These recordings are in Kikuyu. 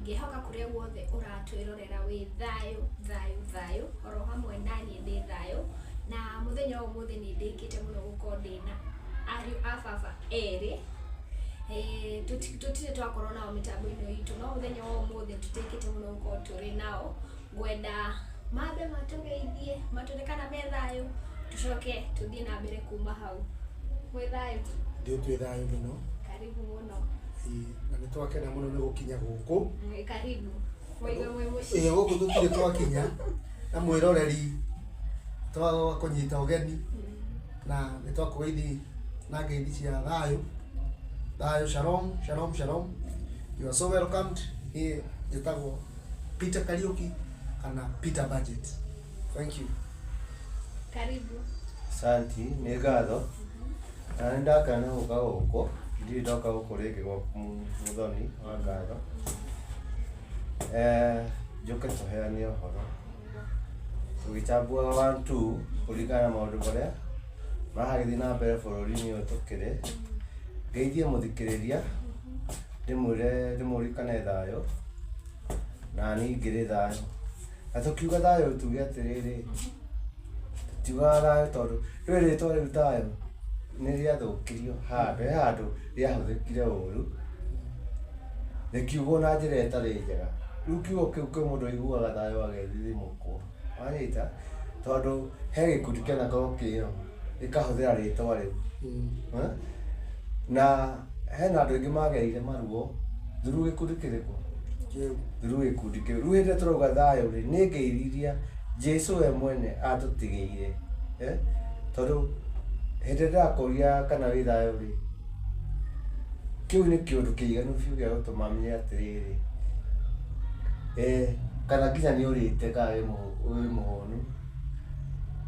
Ngĩhoka kũrĩa guothe ũratwĩrorera wĩ thayũ, thayũ, thayũ, oro hamwe naniĩ ndĩ thayũ. Na mũthenya wa ũmũthĩ nĩ ndĩkĩte mũno gũkorwo ndĩna ariũ a baba erĩ. Tũtirĩ twakorwo nao mĩtambo-inĩ itũ, no mũthenya wa ũmũthĩ tũtĩkĩte mũno gũkorwo tũrĩ nao. Ngwenda mambe matũgeithie, matwĩre kana me thayũ, tũcoke tũthiĩ na mbere kuma hau. Mwĩ thayũ? Ndio twĩ thayũ mũno. Karibu mũno. Ĩĩ, na nĩ twakena mũno nĩ gũkinya gũkũ. Karibu. Mwaiga mwĩ mũciĩ. Ĩĩ, gũkũ tũtirĩ twakinya na mwĩroreri twakũnyita ũgeni na nĩ twakũgeithi na ngeithi cia thayũ. Thayũ, shalom, shalom, shalom. You are so welcomed. Niĩ njĩtagwo Peter Kariuki kana Peter Budget. Thank you. Karibu. Asanti, nĩ ngatho. Na nĩ ndakena nĩ gũka gũkũ, ndirĩ ndoka gũkũ rĩngĩ gwaku Mũthoni wa ngatho. Njũke tũheane ũhoro. Tũgĩchambuaga one two kũringana na maũndũ marĩa maragĩthiĩ na mbere bũrũri-inĩ ũyũ tũkĩrĩ. Ngeithie mũthikĩrĩria, ndĩmwĩre ndĩmũririkane thayũ, na niĩ ngĩrĩ thayũ. Na tũkiuga thayũ tuge atĩrĩrĩ, tũtiugaga thayũ tondũ rĩu rĩtwa rĩu thayũ nĩ rĩathũkirio handũ, he handũ rĩahũthĩkire ũru, rĩkiugwo na njĩra ĩtarĩ njega. Rĩu kiugo kĩu kwĩ mũndũ ũiguaga thayũ agethithimũkwo, wanyita? Tondũ he gĩkundi kĩanakorwo kĩho gĩkahũthĩra rĩtwa rĩu. Na hena andũ aingĩ magereire maruo through gĩkundi kĩrĩkũ? Kĩu. Through gĩkundi kĩu. Rĩu hĩndĩ ĩrĩa tũrauga thayũ rĩ, nĩ ngeithi iria Jesu we mwene atũtigĩire. Tondũ hĩndĩ ĩrĩa ndĩrakũria kana wĩ thayũ rĩ, kĩu nĩ kĩũndũ kĩiganu biũ gĩa gũtũma menye atĩrĩrĩ, kana nginya nĩ ũrĩte kana wĩ mũhũnu,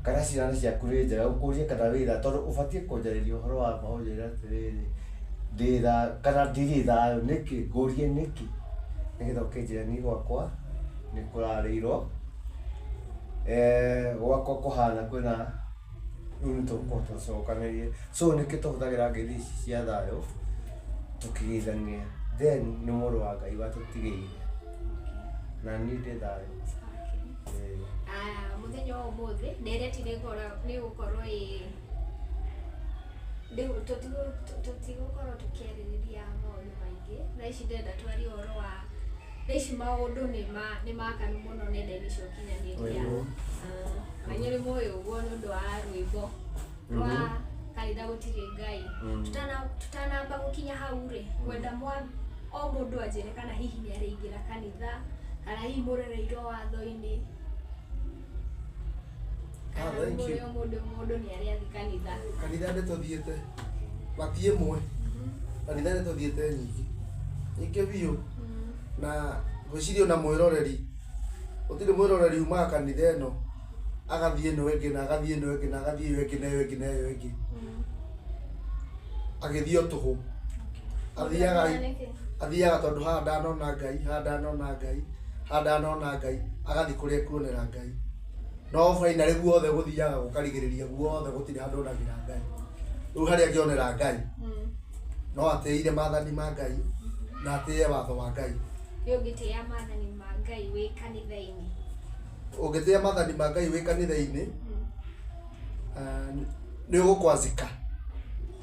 kana ciana ciaku nĩ njega, ũkũrie kana wĩ thayũ, tondũ ũbatiĩ kũnjarĩria ũhoro wa ma ũnjĩre atĩrĩrĩ, ndĩ thayũ kana ndirĩ thayũ nĩkĩ, ngũrie nĩkĩ, nĩgetha ũkĩnjĩre niĩ gwakwa nĩ kũrarĩirwo, gwakwa kũhana kwĩna, rĩu nĩ tũgũkorwo tũcokanĩrie. So nĩkĩo tũhũthagĩra ngeithi ici cia thayũ tũkĩgeithania, then nĩ mũrũ wa Ngai watũtigĩire na niĩ ndĩ thayũ. Ĩĩ. Aya, mũthenya wa ũmũthĩ ndereti nĩ ĩgũkorwo ĩ tũtigũkorwo tũkĩarĩrĩria maũndũ maingĩ. Thaa ici ndĩrenda twarie ũhoro wa thaa ici maũndũ nĩ makanu mũno nenda-inĩ cia ũkinyanĩria. Na inyuĩ nĩ mũĩ ũguo nĩ ũndũ wa rwĩmbo rwa kanitha gũtirĩ Ngai. Tũtanamba gũkinya hau rĩ, ngwenda o mũndũ anjĩre kana hihi nĩ arĩ aingĩra kanitha, kana hihi mũrereirwo watho-inĩ. Ah, Kana thank you. mũrĩ o mũndũ mũndũ nĩ arĩ athiĩ kanitha. Kanitha nĩ tũthiĩte na ti ĩmwe, kanitha nĩ tũthiĩte nyingĩ nyingĩ biũ, na ngwĩciria ona mwĩroreri, gũtirĩ mwĩroreri umaga kanitha ĩno agathiĩ ĩno ĩngĩ na agathiĩ ĩno ĩngĩ na agathiĩ ĩyo ĩngĩ na ĩyo ĩngĩ na ĩyo ĩngĩ agĩthiĩ o tũhũ. Athiaga athiaga tondũ haha ndanona Ngai, haha ndanona Ngai, haha ndanona Ngai, agathiĩ kũrĩa ekuonera Ngai. No finally guothe gũthiaga gũkarigĩrĩria guothe gũtirĩ handũ onagĩra Ngai. Rĩu harĩa angĩonera Ngai, no atĩire maathani ma Ngai na atĩe watho wa Ngai. Nĩ ũngĩtĩĩa maathani ma Ngai wĩ kanitha-inĩ? Ũngĩtĩĩa maathani ma Ngai wĩ kanitha-inĩ, nĩ ũgũkwazĩka.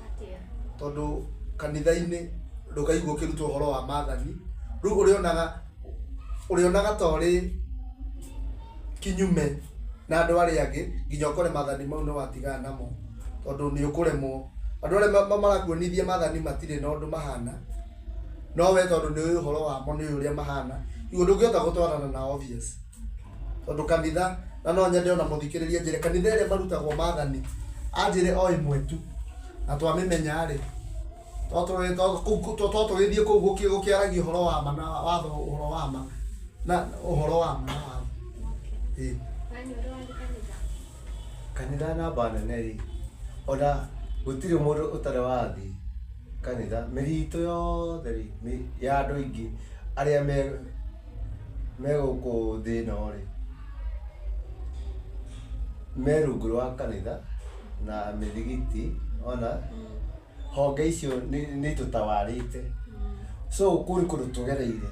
Atĩa? Tondũ kanitha-inĩ ndũkaigua ũkĩrutwo ũhoro wa maathani. Rĩu ũrĩonaga ũrĩonaga ta ũrĩ kinyume na andũ arĩa angĩ nginya ũkore maathani mau nĩ watigana namo tondũ nĩ ũkũremwo. Andũ arĩa marakuonithia maathani matirĩ na ũndũ mahana, no we tondũ nĩ ũĩ ũhoro wamo nĩ ũĩ ũrĩa mahana, rĩu ndũngĩhota gũtwarana nao obvious. Tondũ kanitha, na no nyende ona mũthikĩrĩria anjĩre kanitha ĩrĩa marutagwo maathani, anjĩre o ĩmwe tu, na twamĩmenya rĩ, to tũgĩthiĩ kũu gũkĩaragio ũhoro wa ma na watho ũhoro wa ma na ũhoro wa ma na watho. Ĩĩ. Kanitha namba nene rĩ, ona gũtirĩ mũndũ ũtarĩ wathiĩ kanitha, mĩri itũ yothe rĩ, ya andũ aingĩ arĩa me gũkũ thĩ ĩno rĩ, me rungu rwa kanitha na mĩthigiti, wona? Honge icio nĩ itũtawarĩte. So kũu nĩ kũndũ tũgereire.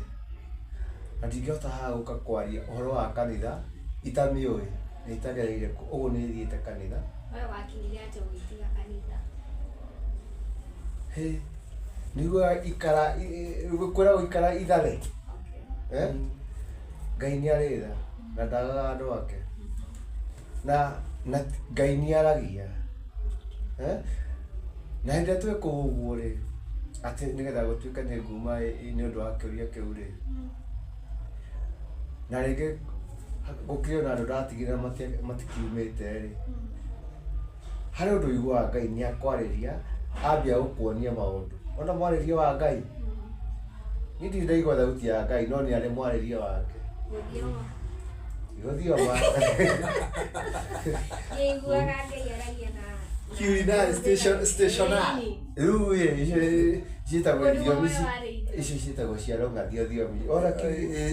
Na ndingĩhota haha gũka kwaria ũhoro wa kanitha itamĩũĩ na itagereire kuo. Ũguo nĩ thiĩte kanitha. We wakinyire atĩa ũgĩtiga kanitha? Hĩ, nĩguo ikara kwĩragwo ikara ithare. Okay. Eh? Ngai nĩ arĩ tha na ndagaga andũ ake. Na Ngai nĩ aragia. Eh? Na hĩndĩ ĩrĩa twĩ kũu ũguo rĩ, atĩ nĩgetha gũtuĩke nĩ nguma nĩ ũndũ wa kĩũria kĩu rĩ, na rĩngĩ gũkĩrĩ ona andũ ndatigire matikiumĩte rĩ, harĩ ũndũ ũiguaga Ngai nĩ akwarĩria, ambia gũkuonia maũndũ. Ona mwarĩrie wa Ngai, niĩ ndirĩ ndaigua thauti ya Ngai, no nĩ arĩ mwarĩrie wake. Gũthioma. Gũthioma. Nĩiguaga Ngai aragia na Culinary station stationary. Rĩu ĩ, icio ciĩtagwo Ũguo nĩguo thiomi we warĩirie. icio ciĩtagwo cia rũng'athio thiomi. Ona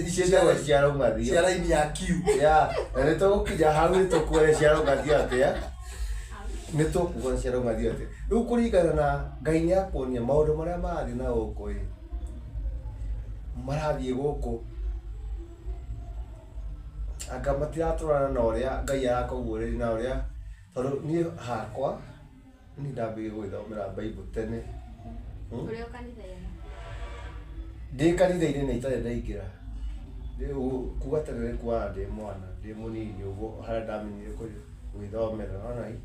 Icio ciĩtagwo cia rũng'athio. Cia raini ya Q. Ya, na nĩ tũgũkinya hau nĩ tũkuone cia rũng'athio atĩa. Nĩ tũkuona cia rũng'athio atĩa. Rĩu kũringana na Ngai nĩ akuonia maũndũ marĩa marathiĩ na gũkũ ĩ, marathiĩ gũkũ anga matiratwarana na ũrĩa Ngai arakũguũrĩria na ũrĩa, tondũ niĩ hakwa niĩ ndambĩrĩirie gwĩthomera Bible tene. Ũrĩ o kanitha-inĩ? Ndĩ kanitha-inĩ na itarĩ ndaingĩra. Kuga tene nĩ kuaga ndĩ mwana, ndĩ mũnini ũguo harĩa ndamenyire gwĩthomera, nĩwona ĩ?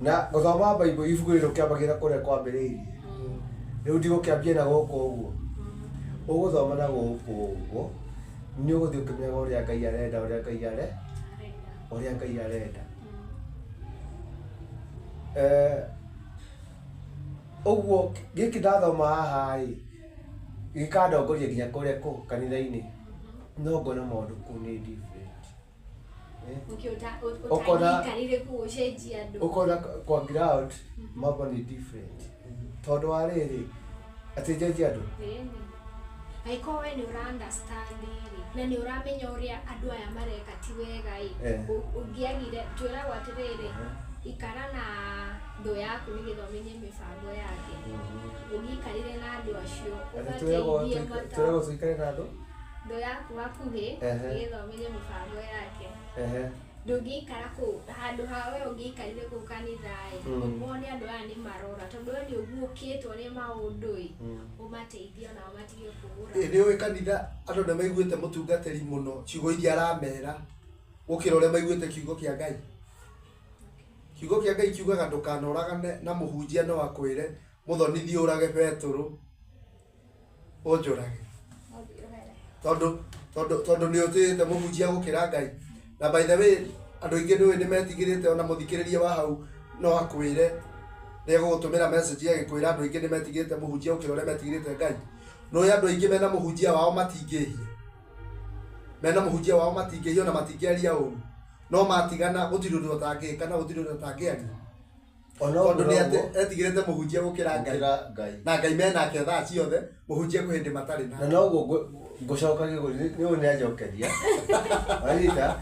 Na gũthoma Bible ibuku rĩrĩ ũkĩambagĩra kũrĩa kwambĩrĩirie. Rĩu ndigũkĩambia na gũkũ ũguo. Ũgũthoma na gũkũ ũguo, nĩ ũgũthiĩ ũkĩmenyaga ũrĩa Ngai arenda, ũrĩa Ngai are, ũrĩa Ngai arenda. Ũguo gĩkĩ ndathoma haha ĩ, gĩkandongoria nginya kũrĩa kũ kanitha-inĩ, no ngona maũndũ kũu nĩ different. Ũtangĩikarire kũu ũcenjie andũ. Ũkona kwa ground mambo ni different. Tondũ wa rĩrĩ, atĩ njenjie andũ. Angĩkorwo we nĩ ũra understand rĩ, na nĩ ũramenya ũrĩa andũ aya mareka ti wega ĩ, ũngĩagire, twĩragwo atĩrĩrĩ, ikara na thũ yaku nĩgetha ũmenye mĩbango yake. Ũngĩikarire na andũ acio, ũmateithie mata. Twĩragwo tũikare na thũ? Thũ yaku hakuhĩ, nĩgetha ũmenye mĩbango yake. Ndũngĩikara kũu, handũ ha we ũngĩikarire kũu kanitha ĩ, wone andũ aya nĩ marora, tondũ we nĩ ũguũkĩtwo nĩ maũndũ ĩ, ũmateithie onao matige kũgũra. Nĩ ũĩ kanitha andũ nĩ maiguĩte mũtungatĩri mũno ciugo iria aramera gũkĩra ũrĩa maiguĩte kiugo kĩa Ngai. Kiugo kĩa Ngai kiugaga ndũkanoragane na mũhunjia no akwĩre mũthoni thiĩ ũrage Petũrũ ũnjũrage. Tondũ nĩ ũtĩĩte mũhunjia gũkĩra Ngai. Na by the way andũ aingĩ nĩũĩ nĩ metigĩrĩte ona mũthikĩrĩria wa hau no akwĩre nĩ egũgũtũmĩra message agĩkwĩra andũ aingĩ nĩ metigĩrĩte mũhunjia gũkĩra ũrĩa metigĩrĩte Ngai. Nĩũĩ andũ aingĩ mena mũhunjia wao matingĩhia. Mena mũhunjia wao matingĩhia ona matingĩaria ũru. No matigana gũtirĩ ũndũ atangĩka na gũtirĩ ũndũ atangĩaria. Tondũ nĩ etigĩrĩte mũhunjia gũkĩra Ngai. Na Ngai menake thaa ciothe, mũhunjia kwĩ hĩndĩ matarĩ nake. Na noguo ngũcokagia nĩ ũũ nĩ anjokeria. Wanyita?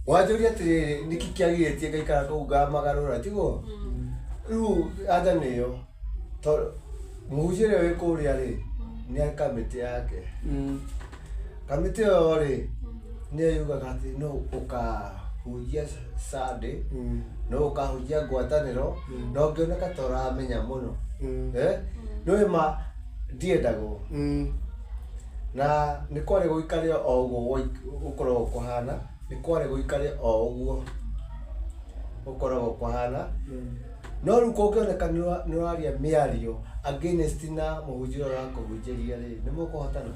Wanjũria atĩrĩrĩ, nĩkĩ kĩagirĩtie ngaikara kũu ngamagarũra, tiguo? Rĩu anja nĩyo. Tondũ mũhunjia ũrĩa wĩ kũrĩa rĩ, nĩ arĩ kamĩtĩ yake. Kamĩtĩ ĩyo rĩ, nĩyo yugaga atĩ no ũkahunjia Sunday, no ũkahunjia ngwatanĩro, na ũngĩoneka ta ũramenya mũno. Nĩũĩ ma ndiendagwo. Na nĩ kwarĩ gũikare o ũguo gũkoragwo kũhana, nĩ kwarĩ gũikare o ũguo gũkoragwo kũhana. No rĩu kũngĩoneka nĩ ũraria mĩario against na mũhunjia ũrĩa ũrakũhunjĩria rĩ, nĩ mũkũhotana.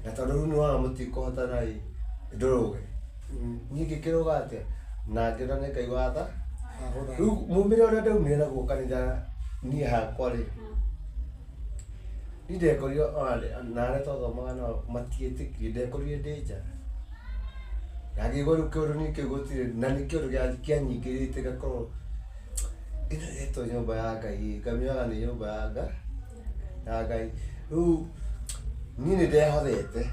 Na tondũ rĩu nĩ wona mũtikũhotana rĩ, ndũrũge. Niĩ ngĩkĩrũga atĩa? Na ngĩona nĩ Ngai watha. Rĩu mumĩre ũrĩa ndaumire naguo kanitha niĩ hakwa rĩ, niĩ ndekorire ona na arĩa twathomaga nao matiĩtĩkirie, ndekorire ndĩ nja. Na ngĩigua rĩu kĩũndũ niĩ kĩu gũtirĩ, na nĩ kĩũndũ kĩanyingĩrĩte ngakorwo ĩno ĩretwo nyũmba ya Ngai, ngamĩonaga nĩ nyũmba ya Ngai, ya Ngai. Rĩu niĩ nĩ ndehothete.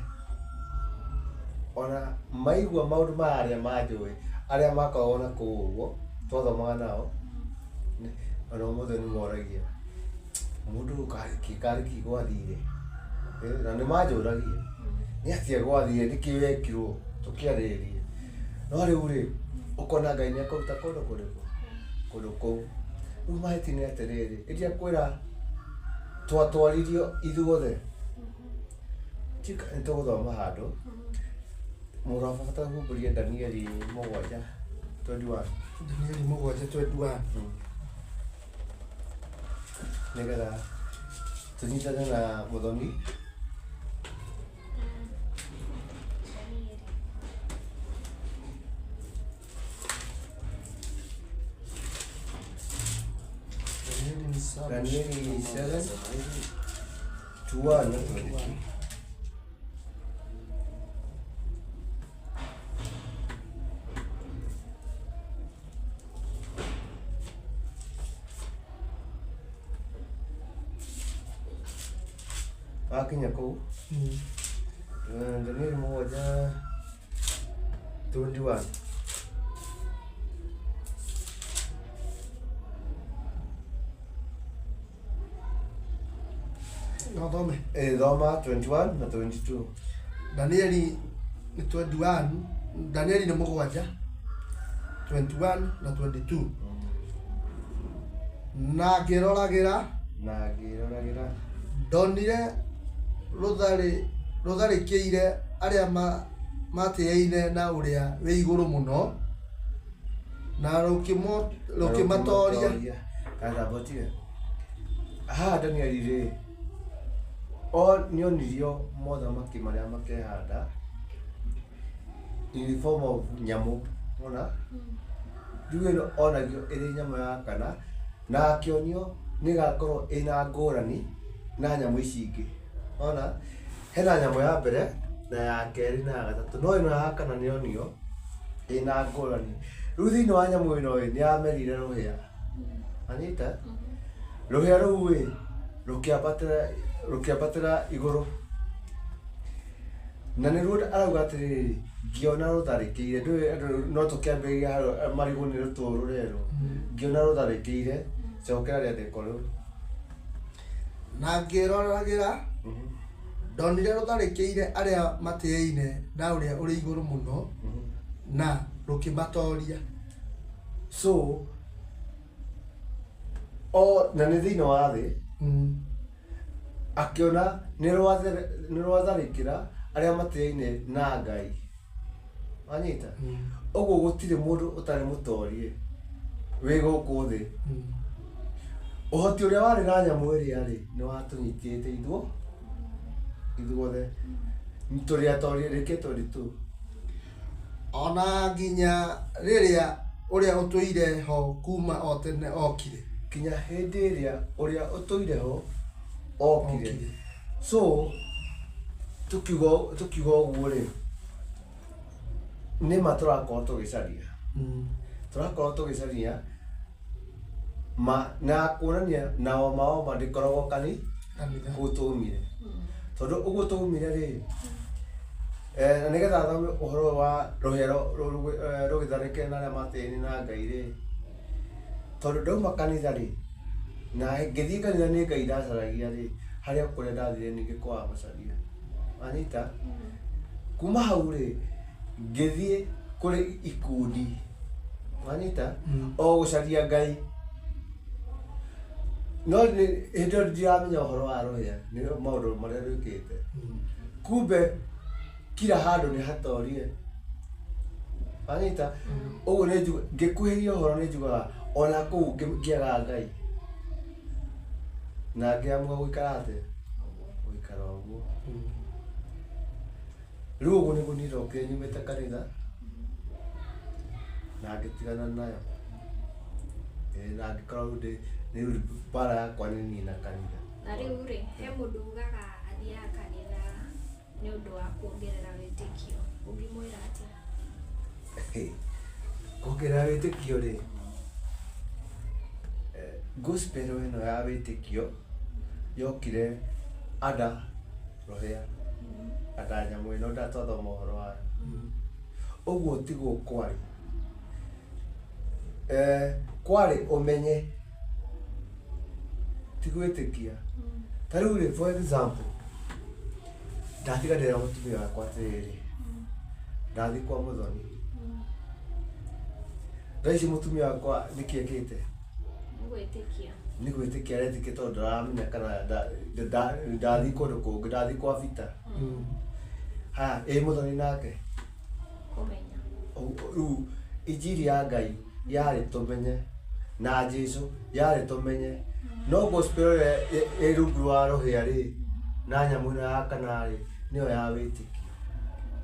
Ona maigua maũndũ maya arĩa manjũĩ, arĩa makoragwo na kũu ũguo, twathomaga nao, ona ũmũthĩ nĩ moragia, mũndũ ũyũ karĩ kĩ gwathire? Na nĩ manjũragia nĩ atĩa gwathire nĩkĩ wekirwo tũkĩarĩrĩrie no rĩu rĩ ũkona Ngai nĩ akũruta kũndũ kũrĩkũ kũndũ kũu rĩu mahĩtia nĩ atĩrĩrĩ ĩrĩa kwĩra twatwaririo ithuothe nĩ tũgũthoma handũ mũrũ wa baba tahumbũrie Danieli 7:21. Danieli 7:21. Nĩgetha tũnyitane na mũthoni. Danieli ni saba. Danieli 7:21 na 22. Wakinya kũu Danieli 7:21. No thome. Thoma 21 na 22. Danieli ni 21. Danieli ni 7 21 na 22. Na ngĩroragĩra Na ngĩroragĩra ndonire rũtharĩkĩire arĩa matĩaine na ũrĩa wĩ igũrũ mũno na rũkĩmatoria. Kathambotire haha Danieli rĩ o nĩonirio mothamaki marĩa makehanda in form of nyamũ ona rĩu ĩno onagio ĩrĩ nyamũ ya kana na akĩonio nĩ ĩgakorwo ĩna ngũrani na nyamũ ici ingĩ ona hena nyamũ ya mbere na ya kerĩ na ya gatatũ no ĩno ya kana nĩonio ĩna ngũrani rĩu thĩinĩ wa nyamũ ĩno ĩ nĩ yamerire rũhĩa anyita rũhĩa rũu ĩ rũkĩambatĩra igũrũ na nĩruo arauga atĩrĩrĩ ngĩona rũtharĩkĩire ndũĩ andũ no tũkĩambĩrĩria hau marigũ nĩ rũtũũ rũrerwo ngĩona rũtharĩkĩire cokera rĩandĩko rĩu. Na ngĩroragĩra ndonire rũtharĩkĩire arĩa matĩaine na ũrĩa ũrĩ igũrũ mũno na rũkĩmatoria. So o na nĩ thĩinĩ wa thĩ akĩona nĩ rwatharĩkĩra arĩa matĩaine na Ngai wanyita ũguo gũtirĩ mũndũ ũtarĩ mũtorie wĩ gũkũ thĩ. Ũhoti ũrĩa warĩ na nyamũ ĩrĩa rĩ nĩ watũnyitĩte ithuothe tũrĩ atorie rĩke 22. Ona nginya rĩrĩa ũrĩa ũtũire ho kuma o tene okire. Kinya hĩndĩ ĩrĩa ũrĩa ũtũire ho okire. So tukiuga ũguo rĩ nĩ ma tũrakorwo tũgĩcaria tũrakorwo tũgĩcaria ma na kuonania na oma oma ndĩkoragwo Kanitha kũu tũumire tondũ ũguo tũumire rĩ na nĩgetha thome ũhoro wa rũhĩa rũgĩtharĩkĩra na arĩa matĩaine na Ngai rĩ tondũ ndauma kanitha rĩ na ngĩthiĩ kanitha nĩ Ngai ndacaragia rĩ harĩa kũrĩa ndathire ningĩ kwaga gũcaria wanyita kuma hau rĩ ngĩthiĩ kũrĩ ikundi wanyita o gũcaria Ngai no hĩndĩ ĩyo ndiramenya ũhoro wa rũhĩa nĩ maũndũ marĩa rwĩkĩte kumbe kila handũ nĩ hatorie wanyita ũguo nĩ ngĩkuhĩria ũhoro nĩ njugaga ona kũu ngĩaga Ngai na ngĩamua gũikara atĩa gũikara ũguo rĩu ũguo nĩguo niĩ ndokire nyumĩte kanitha na ngĩtigana nayo na ngĩkorwo rĩu rĩu mbara yakwa nĩ niĩ na kanitha. Na rĩu rĩ he mũndũ ugaga athiaga kanitha nĩ ũndũ wa kuongerera wĩtĩkio ũngĩmwĩra atĩa? Kuongerera wĩtĩkio rĩ gospel ĩno ya wĩtĩkio yokire ada rũhĩa ada nyamũ ĩno ndatwathoma ũhoro wayo ũguo tiguo kwarĩ kwarĩ ũmenye ti gwĩtĩkia ta rĩu rĩ for example Ndatiga ndĩra mũtumia wakwa atĩrĩrĩ, ndathiĩ kwa mũthoni. Thaa ici mũtumia wakwa nĩkĩ ekĩte? Gwĩtĩkia. Nĩ gwĩtĩkia aretĩkia tondũ ndaramenya kana ndathiĩ kũndũ kũngĩ, ndathiĩ kwa Bita. Haya, ĩ mũthoni nake? Kũmenya. Rĩu injiri ya Ngai yarĩ tũmenye na Jesũ yarĩ tũmenye, no gospel ĩrĩa ĩ rungu rwa rũhĩa rĩ na nyamũ ĩno ya kana rĩ nĩyo ya wĩtĩkio.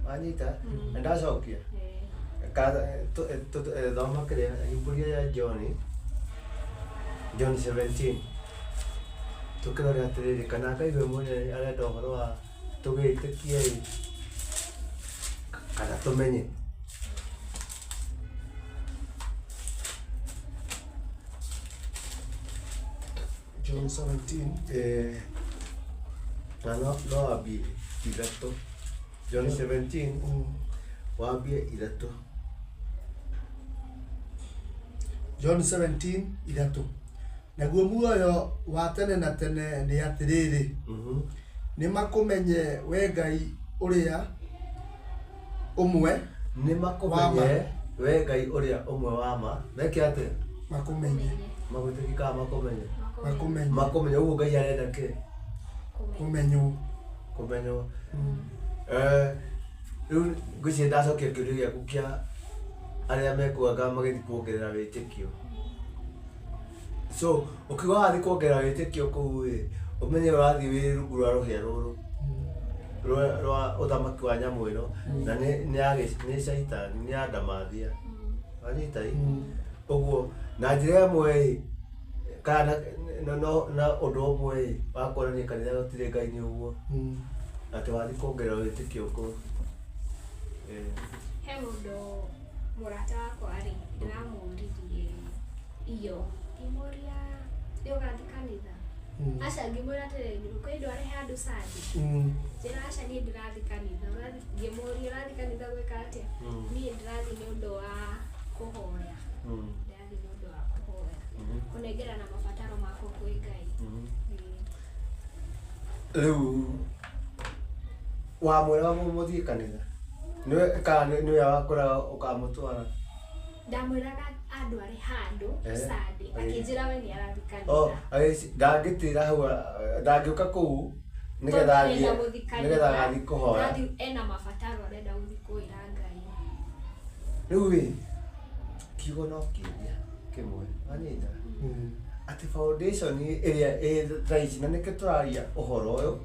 Wanyita? Na ndacokia thoma kĩrĩa ibuku rĩa John, John 17, tũkĩrore atĩrĩrĩ kana Ngai we mwene arenda ũhoro wa tũgĩtĩkie ĩ kana tũmenye. John 17. Na no wambie ithatũ. John 17 wambie ithatũ. John 17 ithatũ. Naguo muoyo wa tene na tene nĩ atĩrĩrĩ, nĩ makũmenye we Ngai ũrĩa ũmwe. Nĩ makũmenye we Ngai ũrĩa ũmwe wa ma. Meke atĩa? Makũmenye. Magwĩtĩkie kana makũmenye? Makũmenye. Makũmenye. Ũguo Ngai arenda kĩ? Kũmenywo. Kũmenywo. Rĩu ngwĩciria ndacokia kĩũria gĩaku kĩa arĩa mekuaga magĩthiĩ kuongerera wĩtĩkio. So ũkiuga wathiĩ kuongerera wĩtĩkio kũu ĩ, ũmenye ũrathiĩ wĩ rungu rwa rũhĩa rũrũ rwa ũthamaki wa nyamũ ĩno, na nĩ caitani, nĩ ya ndamathia. Wanyita ĩ? Ũguo na njĩra ĩmwe ĩ, kana na ũndũ ũmwe ĩ wa kuonania kanitha gũtirĩ Ngai nĩ ũguo, atĩ wathiĩ kuongerera wĩtĩkio kũu. He mũndũ mũrata wakwa rĩ, ndĩramũririe iyo, ngĩmũria nĩ ũgathiĩ kanitha? Aca, ngĩmwĩra atĩrĩrĩ, kwĩ ndware handũ Sunday? Njĩra aca, niĩ ndĩrathiĩ kanitha. Ngĩmũria ũrathiĩ kanitha gwĩka atĩa? Niĩ ndĩrathiĩ nĩ ũndũ wa kũhoya. Ndĩrathiĩ nĩ ũndũ wa kũhoya. Kũnengerana mabataro makwa kwĩ Ngai. Rĩu wamwĩra mũthiĩ kanitha? Nĩwe kana nĩwe wakwĩraga ũkamũtwara? Ndamwĩraga andware handũ Sunday, akĩnjĩra we nĩ arathiĩ kanitha. Ndangĩtĩra hau, ndangĩũka kũu nĩgetha nĩgetha agathiĩ kũhoya. Ena mabataro arenda gũthiĩ kwĩra Ngai. Rĩu ĩ, kiugo no kĩũria kĩmwe, wanyita? Atĩ foundation ĩrĩa ĩ thaa ici, na nĩkĩo tũraria ũhoro ũyũ,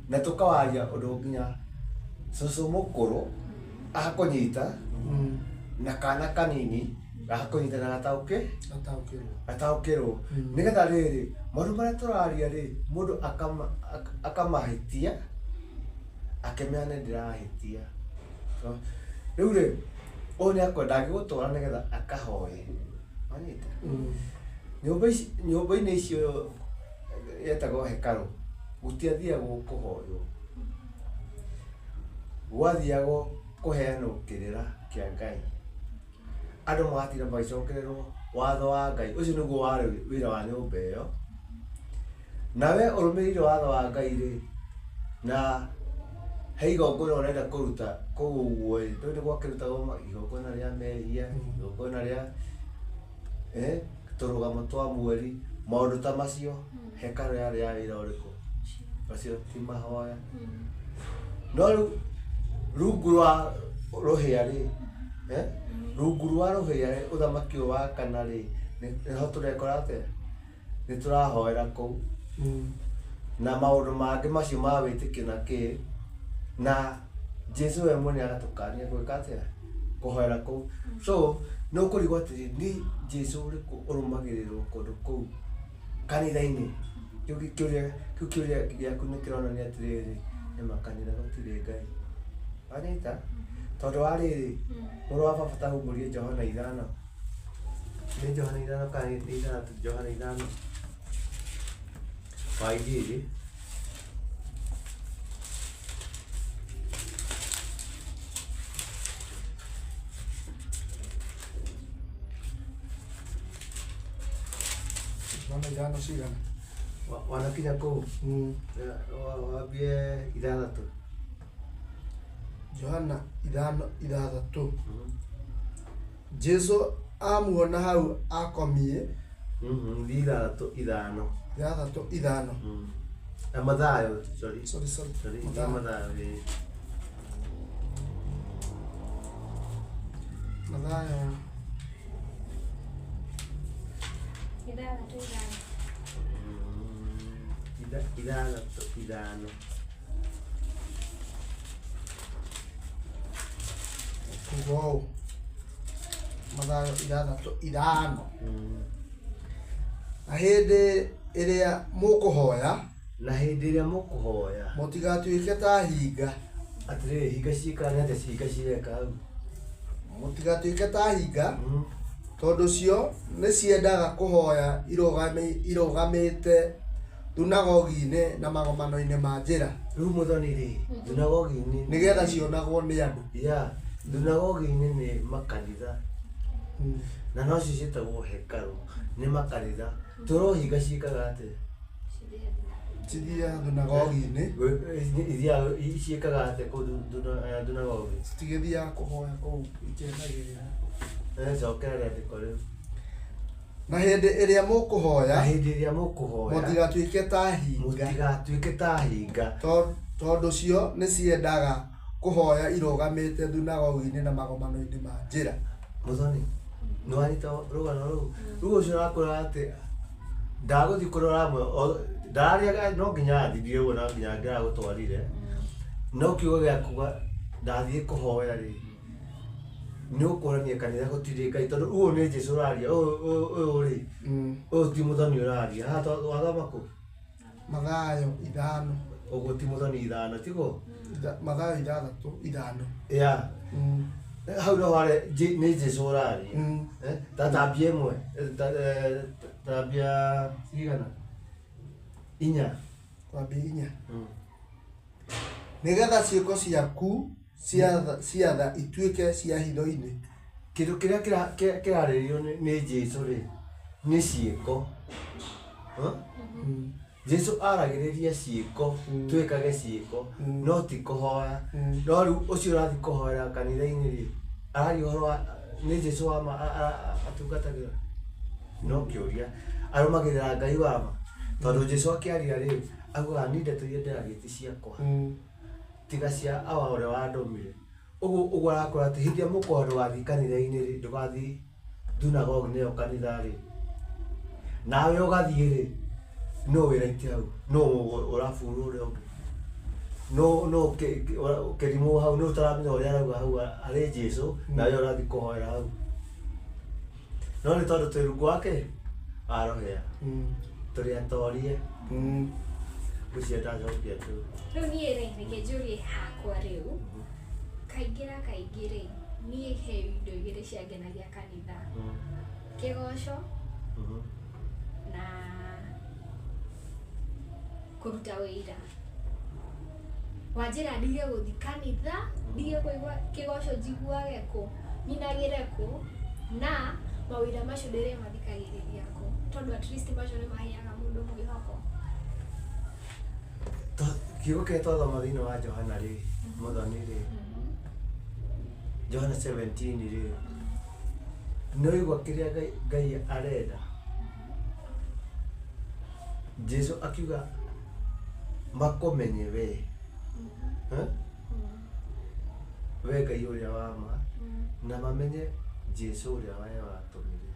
na tũkawaria ũndũ nginya cũcũ mũkũrũ akũnyita, na kana kanini gakũnyita na gataũkĩrwo. Nĩgetha rĩrĩ, maũndũ marĩa tũraria rĩ, mũndũ akamahĩtia, akĩmenya nĩ ndĩrahĩtia. Rĩu rĩ, ũyũ nĩ akwenda ndangĩgũtwara nĩgetha akahoe. Wanyita? Nyũmba ici, nyũmba-inĩ icio yetagwo hekarũ, gũtiathiagwo kũhoywo. Gwathiagwo kũheanwo kĩrĩra kĩa Ngai. Andũ magatinda magĩcokererwo watho wa Ngai. Ũcio nĩguo warĩ wĩra wa nyũmba ĩyo. Nawe ũrũmĩrĩire watho wa Ngai rĩ, na he igongona ũrenda kũruta kũu ũguo ĩ, tondũ gwakĩrutagwo igongona rĩa mehia, igongona rĩa tũrũgamo twa mweri, maũndũ ta macio, hekarũ yarĩ ya wĩra ũrĩkũ? Macio ti mahoya. No rĩu rungu rwa rũhĩa rĩ, rungu rwa rũhĩa rĩ, ũthamaki ũyũ wa kana rĩ, nĩho tũrekora atĩa? Nĩ tũrahoera kũu. Na maũndũ mangĩ macio ma wĩtĩkio na kĩ, na Jesũ we mwene agatũkania gwĩka atĩa? Kũhoera kũu. So nĩ ũkũrigwo atĩrĩ, nĩ Jesũ ũrĩkũ ũrũmagĩrĩrwo kũndũ kũu kanitha-inĩ? Kĩu kĩũria gĩaku nĩ kĩronania atĩrĩrĩ, nĩ makanitha gũtirĩ Ngai. Wanyita? Tondũ wa rĩrĩ, mũrũ wa baba ta humbũrie Johana 5. Nĩ Johana 5 kana nĩ 6? Johana 5. Wa Injili. Johana 5 cigana? Wanakinya Nĩwakinya kũu? Wambie 6. Johana 5:6. Jesu amuona hau akomie. 6:5. 6:5. Na Mathayo, sorry. Sorry. Mathayo. Mathayo. 6:5. 6:5. Wow. Mathayo 6:5. Na hĩndĩ ĩrĩa mũkũhoya, mũtigatuĩke ta hinga. Atĩrĩrĩ, hinga ciĩkaga nĩ atĩa? Hinga cireka hau. Mũtigatuĩke ta hinga, tondũ cio nĩciendaga kũhoya irũgamĩte thunagogi-inĩ na magomano-inĩ ma njĩra. Rĩu mũthoni rĩ, thunagogi-inĩ nĩgetha cionagwo nĩ andũ. Ya, thunagogi-inĩ nĩ makanitha. Na no cio ciĩtagwo hekarũ, nĩ makanitha. Tũrwo hinga ciĩkaga atĩa? Cithiaga thunagogi-inĩ. Ithiaga ciĩkaga atĩa kũu thunagogi? Citigĩthiaga kũhoya kũu ikenagĩrĩra. Cokera rĩandĩko rĩu. Na hĩndĩ ĩrĩa mũkũhoya, mũtigatuĩke ta hinga. Tondũ cio nĩciendaga kũhoya irũgamĩte thunagogi-inĩ na magomano-inĩ ma njĩra. Mũthoni, nĩwanyita rũgano rũu? Rĩu ũcio ũrakwĩra atĩ ndagũthiĩ kũrora amwe, ndararia no nginya athirie ũguo, no nginya ngĩragũtwarire. No kiugo gĩa kuga ndathiĩ kũhoya rĩ, nĩ ũkũrania kanitha gũtirĩ Ngai, tondũ ũyũ nĩ Jesũ ũraria, ũyũ rĩ, ũyũ ti mũthoni ũraria. Haha wathoma kũ? Mathayo 5. Ũguo ti mũthoni 5, tiguo? Mathayo 6:5. Ya. Hau no hare nĩ Jesũ ũraria. Ta tambia ĩmwe, tambia cigana? 4. Tambia 4. Nĩgetha ciĩko ciaku cia tha ituĩke cia hitho-inĩ. Kĩndũ kĩrĩa kĩrarĩrĩrio nĩ Jesũ rĩ, nĩ ciĩko. Jesũ aragĩrĩria ciĩko, twĩkage ciĩko, no ti kũhoya. No rĩu ũcio ũrathiĩ kũhoera kanitha-inĩ rĩ, araria ũhoro wa nĩ Jesũ wa ma atungatagĩra. No kĩũria, arũmagĩrĩra Ngai wa ma. Tondũ Jesũ akĩaria rĩ, augaga niĩ ndeto iria ndĩraria ti ciakwa, tiga cia awa ũrĩa wandũmire. Ũguo arakwĩra atĩ hĩndĩ ĩrĩa mũkũhoya ndũgathiĩ kanitha-inĩ rĩ, ndũgathiĩ thunagogi nĩyo kanitha rĩ, nawe ũgathiĩ rĩ, no wĩraite hau, no ũraburwo ũrĩa ũngĩ, no kĩrimũ hau, no ũtaramenya ũrĩa arauga hau arĩ Jesũ, nawe ũrathiĩ kũhoera hau. No nĩ tondũ twĩ rungu wake arohea, tũrĩ atorie. Ngwĩciria ndacokia tu. Rĩu niĩ rĩ, reke njũrie hakwa rĩu. Kaingĩ na kaingĩ rĩ, niĩ he indo igĩrĩ ciangenagia kanitha. Kĩgoco na kũruta wĩira. Wanjĩra ndige gũthiĩ kanitha, ndige kũigua kĩgoco njiguage kũ, nyinagĩre kũ, na mawĩra macio ndĩrĩmathikagĩrĩria kũ, tondũ at least macio nĩ maheaga mũndũ mwĩhoko. Kiugo kĩrĩa twathoma thĩinĩ wa Johana rĩ, mũthoni rĩ, Johana 17 rĩ, nĩwaigua kĩrĩa Ngai arenda. Jesũ akiuga makũmenye we, we Ngai ũrĩa wa ma, na mamenye Jesũ ũrĩa we watũmire.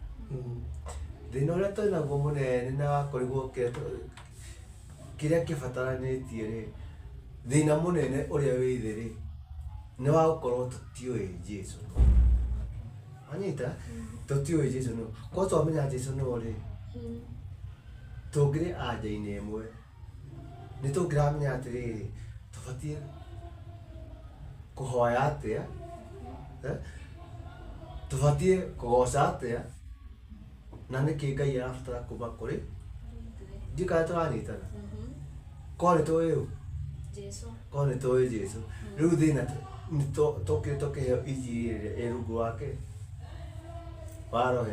Thĩna ũrĩa twĩ naguo mũnene na wakorirwo kĩrĩa kĩbataranĩtie rĩ, thĩna mũnene ũrĩa wĩ thĩ rĩ, nĩ wa gũkorwo tũtiũĩ Jesũ. Wanyita? Tũtiũĩ Jesũ nũ. Korwo twamenya Jesũ nũ rĩ, tũngĩrĩ anja-inĩ ĩmwe, nĩ tũngĩramenya atĩrĩrĩ, tũbatiĩ kũhoya atĩa, tũbatiĩ kũgoca atĩa, na nĩkĩ Ngai arabatara kuma kũrĩ. Ndiũĩ kana tũranyitana. Korwo nĩ tũĩ ũ? Jesũ. Korwo nĩ tũĩ Jesũ. Rĩu thĩna nĩ tũkĩrĩ tũkĩheo injiri ĩrĩa ĩ rungu wake wa roho.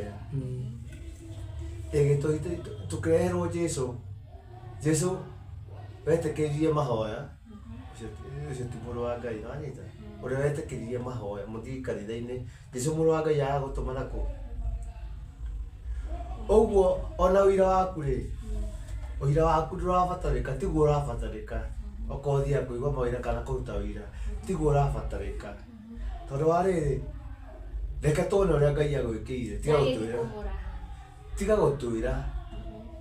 Tũkĩreherwo Jesũ, Jesu wetĩkĩririe mahoya ũcio ti mũrũ wa Ngai wanyita ũrĩa wetĩkĩririe mahoya mũthiĩ kanitha-inĩ Jesu mũrũ wa Ngai agagũtũma nakũ ũguo ona ũira waku rĩ ũira waku ndũrabatarĩka tiguo ũrabatarĩka okorwo ũthiaga kũigua mawĩra kana kũruta wĩra tiguo ũrabatarĩka tondũ wa rĩrĩ reke tuone ũrĩa Ngai agwĩkĩire tiga gũtwĩra tiga gũtwĩra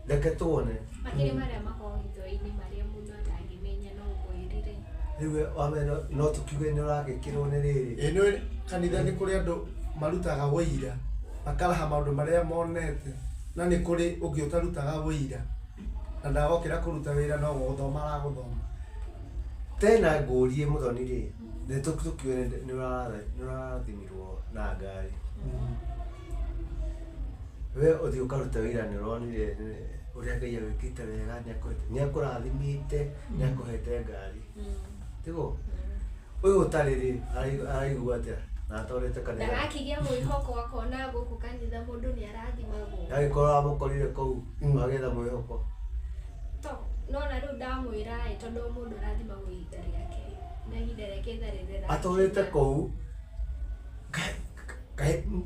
reke tuone Makĩria marĩa makoragwo hitho-inĩ marĩa mũndũ atangĩmenya no ũkwĩrire. Rĩu wamenya no tũkiuge nĩ ũragĩkĩrwo nĩ rĩrĩ Ĩĩ nĩ kanitha nĩ kũrĩ andũ marutaga wũira makaraha maũndũ marĩa monete na nĩ kũrĩ ũngĩ ũtarutaga wũira na ndagokĩra kũruta wĩra no gũthoma aragũthoma. Tena ngũrie mũthoni rĩ nĩ tũkiuge nĩ ũrathimirwo na ngari we ũthiĩ ũkaruta wĩra nĩ ũronire ũrĩa Ngai agwĩkĩte wega nĩ akũrathimĩte nĩ akũhete ngari tiguo ũyũ ũtarĩ rĩ araigua atĩa na atwarĩte kanitha Ndagakĩgĩa mwĩhoko akona gũkũ kanitha mũndũ nĩ arathimagwo. Agĩkorwo amũkorire kũu agetha mwĩhoko To nona rĩu ndamwĩra ĩ tondũ mũndũ arathimagwo ihinda rĩake na ihinda rĩake itharĩ rĩrakinya. Atũrĩte kũu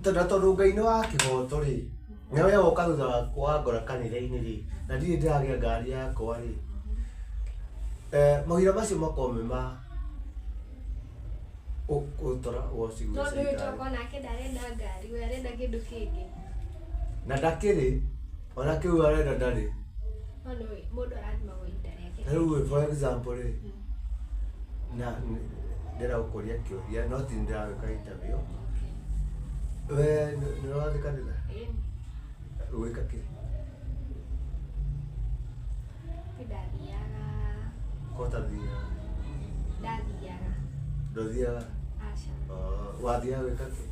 tondũ Ngai nĩ wa kĩhoto rĩ na we woka thutha wakwa wangora kanitha-inĩ rĩ na ndirĩ ndĩragĩa ngari yakwa rĩ mawĩra macio makorwo me ma gũtwara ũgoci gwĩ Tondũ ũyũ Caitani. tokorwo nake ndarenda ngari we arenda kĩndũ kĩngĩ. Na ndakĩrĩ ona kĩu arenda ndarĩ. No nĩ mũndũ arathimagwo ihinda rĩake. Ta rĩu for example rĩ na ndĩrenda gũkũria kĩũria no ti ndĩragwĩka interview. We nĩ ũrathiĩ kanitha? Ĩĩ. Gwĩka kĩ? Ndathiaga. Ko ũtathiaga? Ndathiaga. Ndũthiaga? Aca. Wathiaga gwĩka kĩ?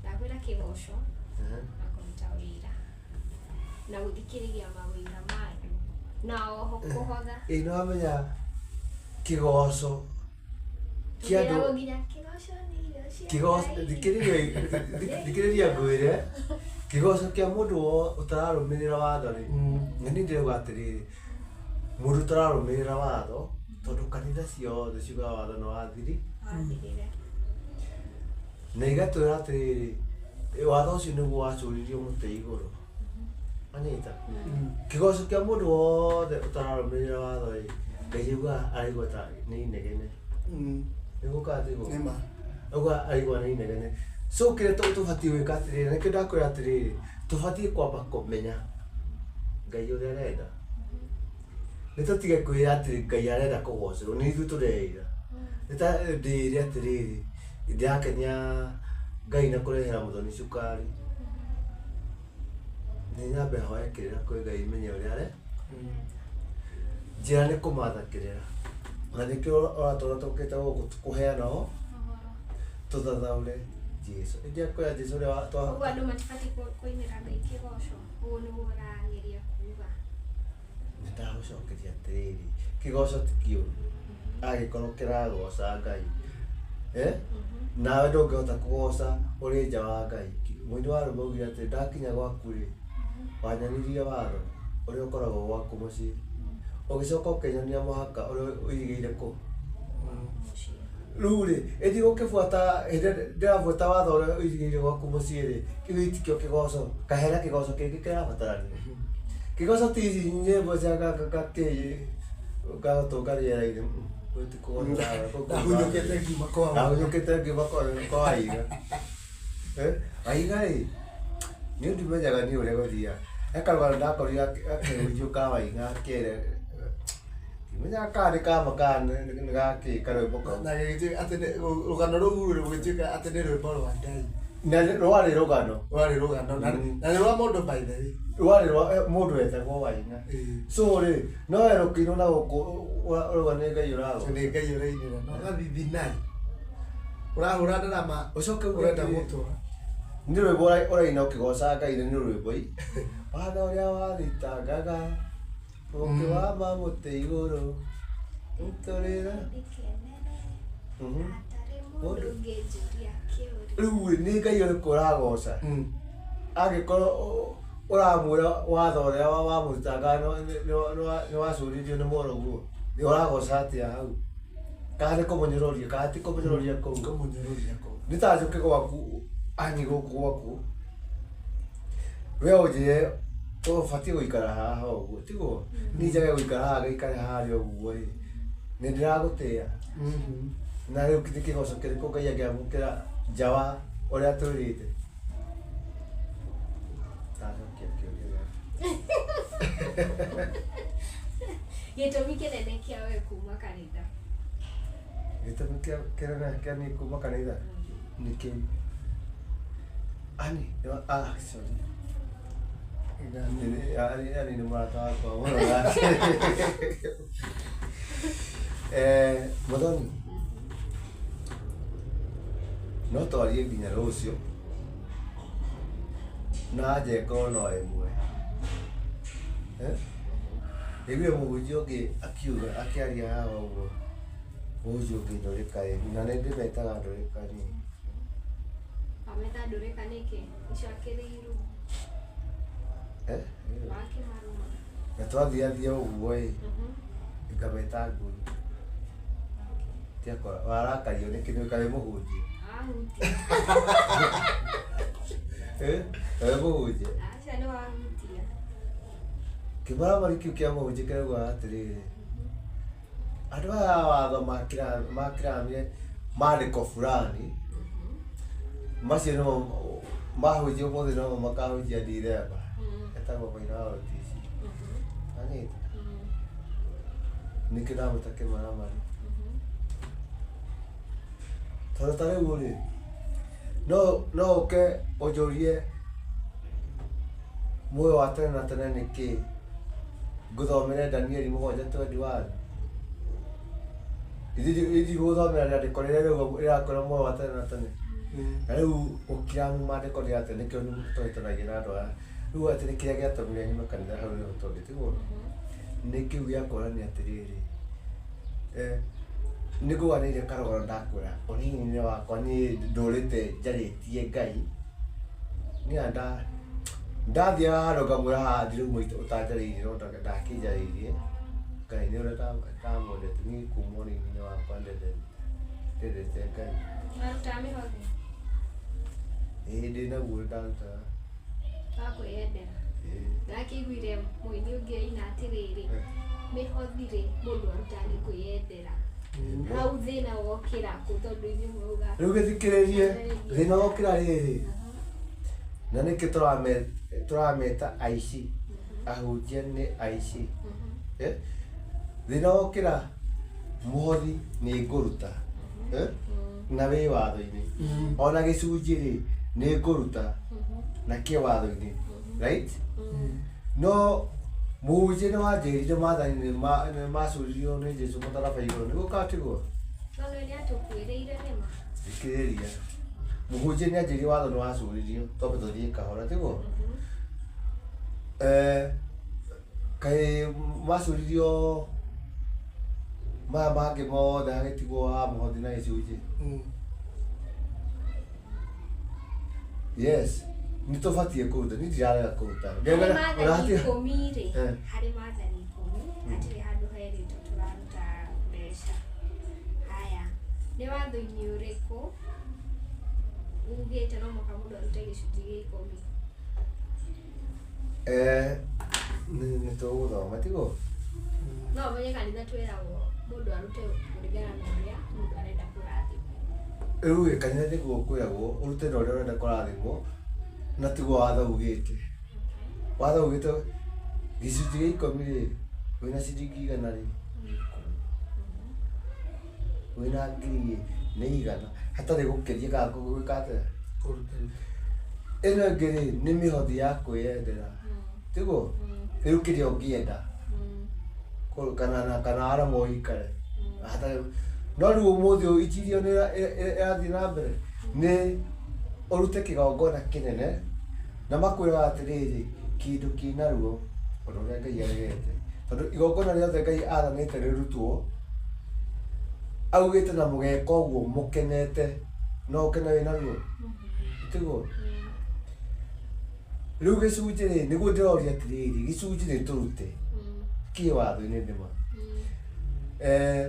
Ndakwĩra kĩgoco na kũruta wĩra na gũthikĩrĩria mawĩra ma andũ na oho kũhotha. Ĩĩ nĩ wamenya kĩgoco kĩa andũ Tũkwĩragwo nginya kĩgoco nĩ irio cia kĩgoco Ngai. Thikĩrĩria ngwĩre kĩgoco kĩa mũndũ ũtararũmĩrĩra watho rĩ na niĩ ndĩrauga atĩrĩrĩ mũndũ ũtararũmĩrĩra watho tondũ kanitha ciothe ciugaga watho nĩ wathiri Wathirire. na igatwĩra atĩrĩrĩ watho ũcio nĩguo wacũririo mũtĩ igũrũ wanyita kĩgoco kĩa mũndũ wothe ũtararũmĩrĩra watho rĩ Ngai augaga araigua ta nĩ inegene nĩguo kana tiguo Nĩ ma. augaga araigua nĩ inegene so kĩrĩa tũbatiĩ gwĩka atĩrĩrĩ nĩkĩo ndakwĩra atĩrĩrĩ tũbatiĩ kwamba kũmenya Ngai ũrĩa arenda nĩ tũtige kwĩra atĩ Ngai arenda kũgocerwo nĩ ithuĩ tũreĩra nĩ ta ndĩĩre atĩrĩrĩ ndĩrakenia Ngai na kũrehera mũthoni cukari nĩ nyambe hoe kĩrĩra kwĩ Ngai menye ũrĩa are njĩra nĩ kũmatha kĩrĩra na nĩkĩo ũratũra tũkĩte gũkũ kũheana o tũthathaũre Jesu ĩndĩ akwĩra Jesu ũrĩa Ũguo andũ matibatiĩ kũinĩra Ngai kĩgoco ũguo nĩguo ũrageria kuga. Nĩ ndagũcokeria atĩrĩrĩ kĩgoco ti kĩũru angĩkorwo kĩragoca Ngai nawe ndũngĩhota kũgoca ũrĩ nja wa Ngai mũini wa rwĩmbo augire atĩ ndakinya gwaku rĩ wanyonirie watho ũrĩa ũkoragwo gwaku mũciĩ ũgĩcoka ũkĩnyonia mũhaka ũrĩa ũirigĩire kũ rĩu rĩ ĩthiĩ gũkĩbuata hĩndĩ ĩrĩa ndĩrabuata watho ũrĩa ũirigĩire gwaku mũciĩ rĩ kĩu gĩtikĩo kĩgoco kahena kĩgoco kĩngĩ kĩrabatarania kĩgoco ti ici nyĩmbo cia gakĩ gagũtũnga rĩera-inĩ kũu ti kũgoca Ndahunyũkĩte ngiuma kwao. Ndahunyũkĩte ngiuma kwa Waiga. Waiga rĩ niĩ ndimenyaga niĩ ũrĩa gũthiaga he karũgano ndakorire akĩhunjũka Waiga akĩra ndimenyaga kana nĩ kama kana nĩ gakĩ karwĩmbo kau Na gĩgĩtuĩka atĩ rũgano rũu rũgĩtuĩka atĩ nĩ rwĩmbo rwa Ngai. Na rwarĩ rũgano. Rwarĩ rũgano na nĩ rwa mũndũ by the way. Rwarĩ rwa mũndũ wetagwo Waina. So rĩ no we rũkĩinwo na gũkũ ũrauga nĩ Ngai ũragoca. Nĩ Ngai ũrainĩra na ũgathithinai. Ũrahũra ndarama Ũcoke uge ũrenda atĩrĩ, gũtũra. Nĩ rwĩmbo ũraina ũkĩgoca Ngai na nĩ rwĩmbo i. Watho ũrĩa wathitangaga ũkĩwamba mũtĩ igũrũ ũtũrĩra. Ndikenere hatarĩ mũndũ ũngĩnjũria kĩũria. Rĩu nĩ Ngai ũrĩkũ ũragoca? Angĩkorwo Ũramwĩra watho ũrĩa wamũrutanga nĩ wacũririo nĩ mũrũguo. Nĩ ũragoca atĩa hau? Kana nĩ kũmũnyũrũria, kana ti kũmũnyũrũria kũu? Kũmũnyũrũria kũu. Nĩ ta njũke gwaku, ani gũkũ gwaku. We ũnjĩre ũbatiĩ gũikara haha ũguo, tiguo? Niĩ njage gũikara haha ngaikare harĩa ũguo ĩ. Nĩ ndĩragũtĩa. Na rĩu nĩ kĩgoco kĩrĩkũ Ngai angĩamũkĩra nja wa ũrĩa twĩrĩte? Ndacokia kĩũria gĩaku. Gĩtũmi kĩnene kĩa we kuma kanitha. Gĩtũmi kĩnene kĩa niĩ kuma kanitha nĩ kĩu. Ani, ah, sorry. Ani nĩ mũrata wakwa mũno nake. Mũthoni, no twarie nginya rũciũ na anja ĩkorwo no ĩmwe. Ndaiguire mũhunjia ũngĩ akiuga akĩaria haha ũguo, mũhunjia ũngĩ ndũrĩka ĩ, na nĩ ndĩmetaga ndũrĩka niĩ. Wameta ndũrĩka nĩkĩ? Icio akĩrĩ iruma. Wakĩmaruma. Na twathiathia ũguo ĩ, ngameta ngui. Tiakora, warakario nĩkĩ nĩ kaĩ mũhunjia? Wahutia. Kaĩ mũhunjia? Aca nĩ wahutia. Kĩmaramari kĩu kĩa mũhunjia kĩrauga atĩrĩrĩ, andũ aya a watho makĩramire maandĩko fulani, macio nĩmo mahunjia ũmũthĩ nomo makahunjia Dithemba. Etagwo Maina wa OTC. Anyita? Nĩkĩ ndamwĩta kĩmaramari? Tondũ ta rĩu rĩ, no ũke ũnjũrie muoyo wa tene na tene nĩ kĩĩ? Ngũthomere Danieli 7:21. Ndigũthomera rĩandĩko rĩrĩa rĩrakwĩra muoyo wa tene na tene. Na rĩu ũkĩramu maandĩko nĩ atĩ nĩkĩo tũhĩtanagia na andũ aya. Rĩu atĩ nĩ kĩrĩa gĩatũmire nyume kanitha hau nĩho tondũ tiguo? Nĩ kĩu gĩa kuonania atĩrĩrĩ, nĩ ngũganĩire karũgano ndakwĩra ũnini-inĩ wakwa niĩ ndũrĩte njarĩtie Ngai. Niĩ ndathiaga handũ ngamwĩra haha ndirauma ũtanjarĩirie no ndakĩnjarĩirie. Ngai nĩ ũrĩa ndamwendete niĩ kuma ũnini-inĩ wakwa ndendete Ngai. Warutaga mĩhothi? Ĩĩ ndĩ naguo ndarutaga. Wa kwĩyendera. Ndakĩiguire mũini ũngĩ aina atĩrĩrĩ, mĩhothi rĩ mũndũ arutaga nĩ kwĩyendera. Hau thĩna wokĩra kũ tondũ ithuĩ mwauga. Rĩu gĩthikĩrĩrie thĩna wokĩra rĩrĩ. Na nĩkĩ tũrameta aici, ahunjia nĩ aici. Thĩna wokĩra mũhothi nĩ ngũruta. Na wĩ watho-inĩ. Ona gĩcunjĩ rĩ nĩ ngũruta na kĩ watho-inĩ. Right? No mũhunjia nĩ wanjĩrire maathani nĩ macuririo nĩ Jesũ mũtharaba igũrũ. Nĩguo kana tiguo? No nĩ atũkuĩrĩire nĩma. Thikĩrĩria. Mũhunjia nĩ anjĩrire watho nĩ wacuririo twambe tũthiĩ kahora tiguo? Kaĩ macuririo maya mangĩ mothe hagĩtigwo wa mũhothi na gĩcunjĩ? Yes. Nĩ tũbatiĩ kũruta, niĩ ndirarega kũruta. Harĩ maathani ikũmi rĩ, harĩ maathani ikũmi, hatirĩ handũ herĩtwo tũraruta mbeca. Haya, nĩ watho-inĩ ũrĩkũ ugĩte no mũhaka mũndũ arute gĩcunjĩ gĩa ikũmi? Nĩ tũgũthoma tiguo? No ũmenye kanitha twĩragwo mũndũ arute kũringana na ũrĩa mũndũ arenda kũrathimwo. Rĩu ĩ kanitha nĩguo kwĩragwo ũrute na ũrĩa ũrenda kũrathimwo, na tiguo watho ugĩte. Watho ugĩte gĩcunjĩ gĩa ikũmi rĩ, wĩna ciringi igana rĩ, wĩna ngiri ĩ, nĩ igana, hatarĩ gũkĩria kana gwĩka atĩa. Ĩno ĩngĩ rĩ, nĩ mĩhothi ya kwĩyendera. Tiguo? Rĩu kĩrĩa ũngĩenda. Kana kana waremwo ũikare. Hatarĩ no rĩu ũmũthĩ ũyũ injiri ĩyo nĩ ĩrathiĩ na mbere nĩ ũrute kĩgongona kĩnene na makwĩraga atĩrĩrĩ kĩndũ kĩna ruo ũndũ ũrĩa Ngai aregete. Tondũ igongona rĩothe Ngai athanĩte rĩrutwo augĩte na mũgeka ũguo mũkenete, no ũkene wĩna ruo? Tiguo? Rĩu gĩcunjĩ rĩ nĩguo ndĩroria atĩrĩrĩ gĩcunjĩ nĩ tũrute kĩ watho-inĩ nĩma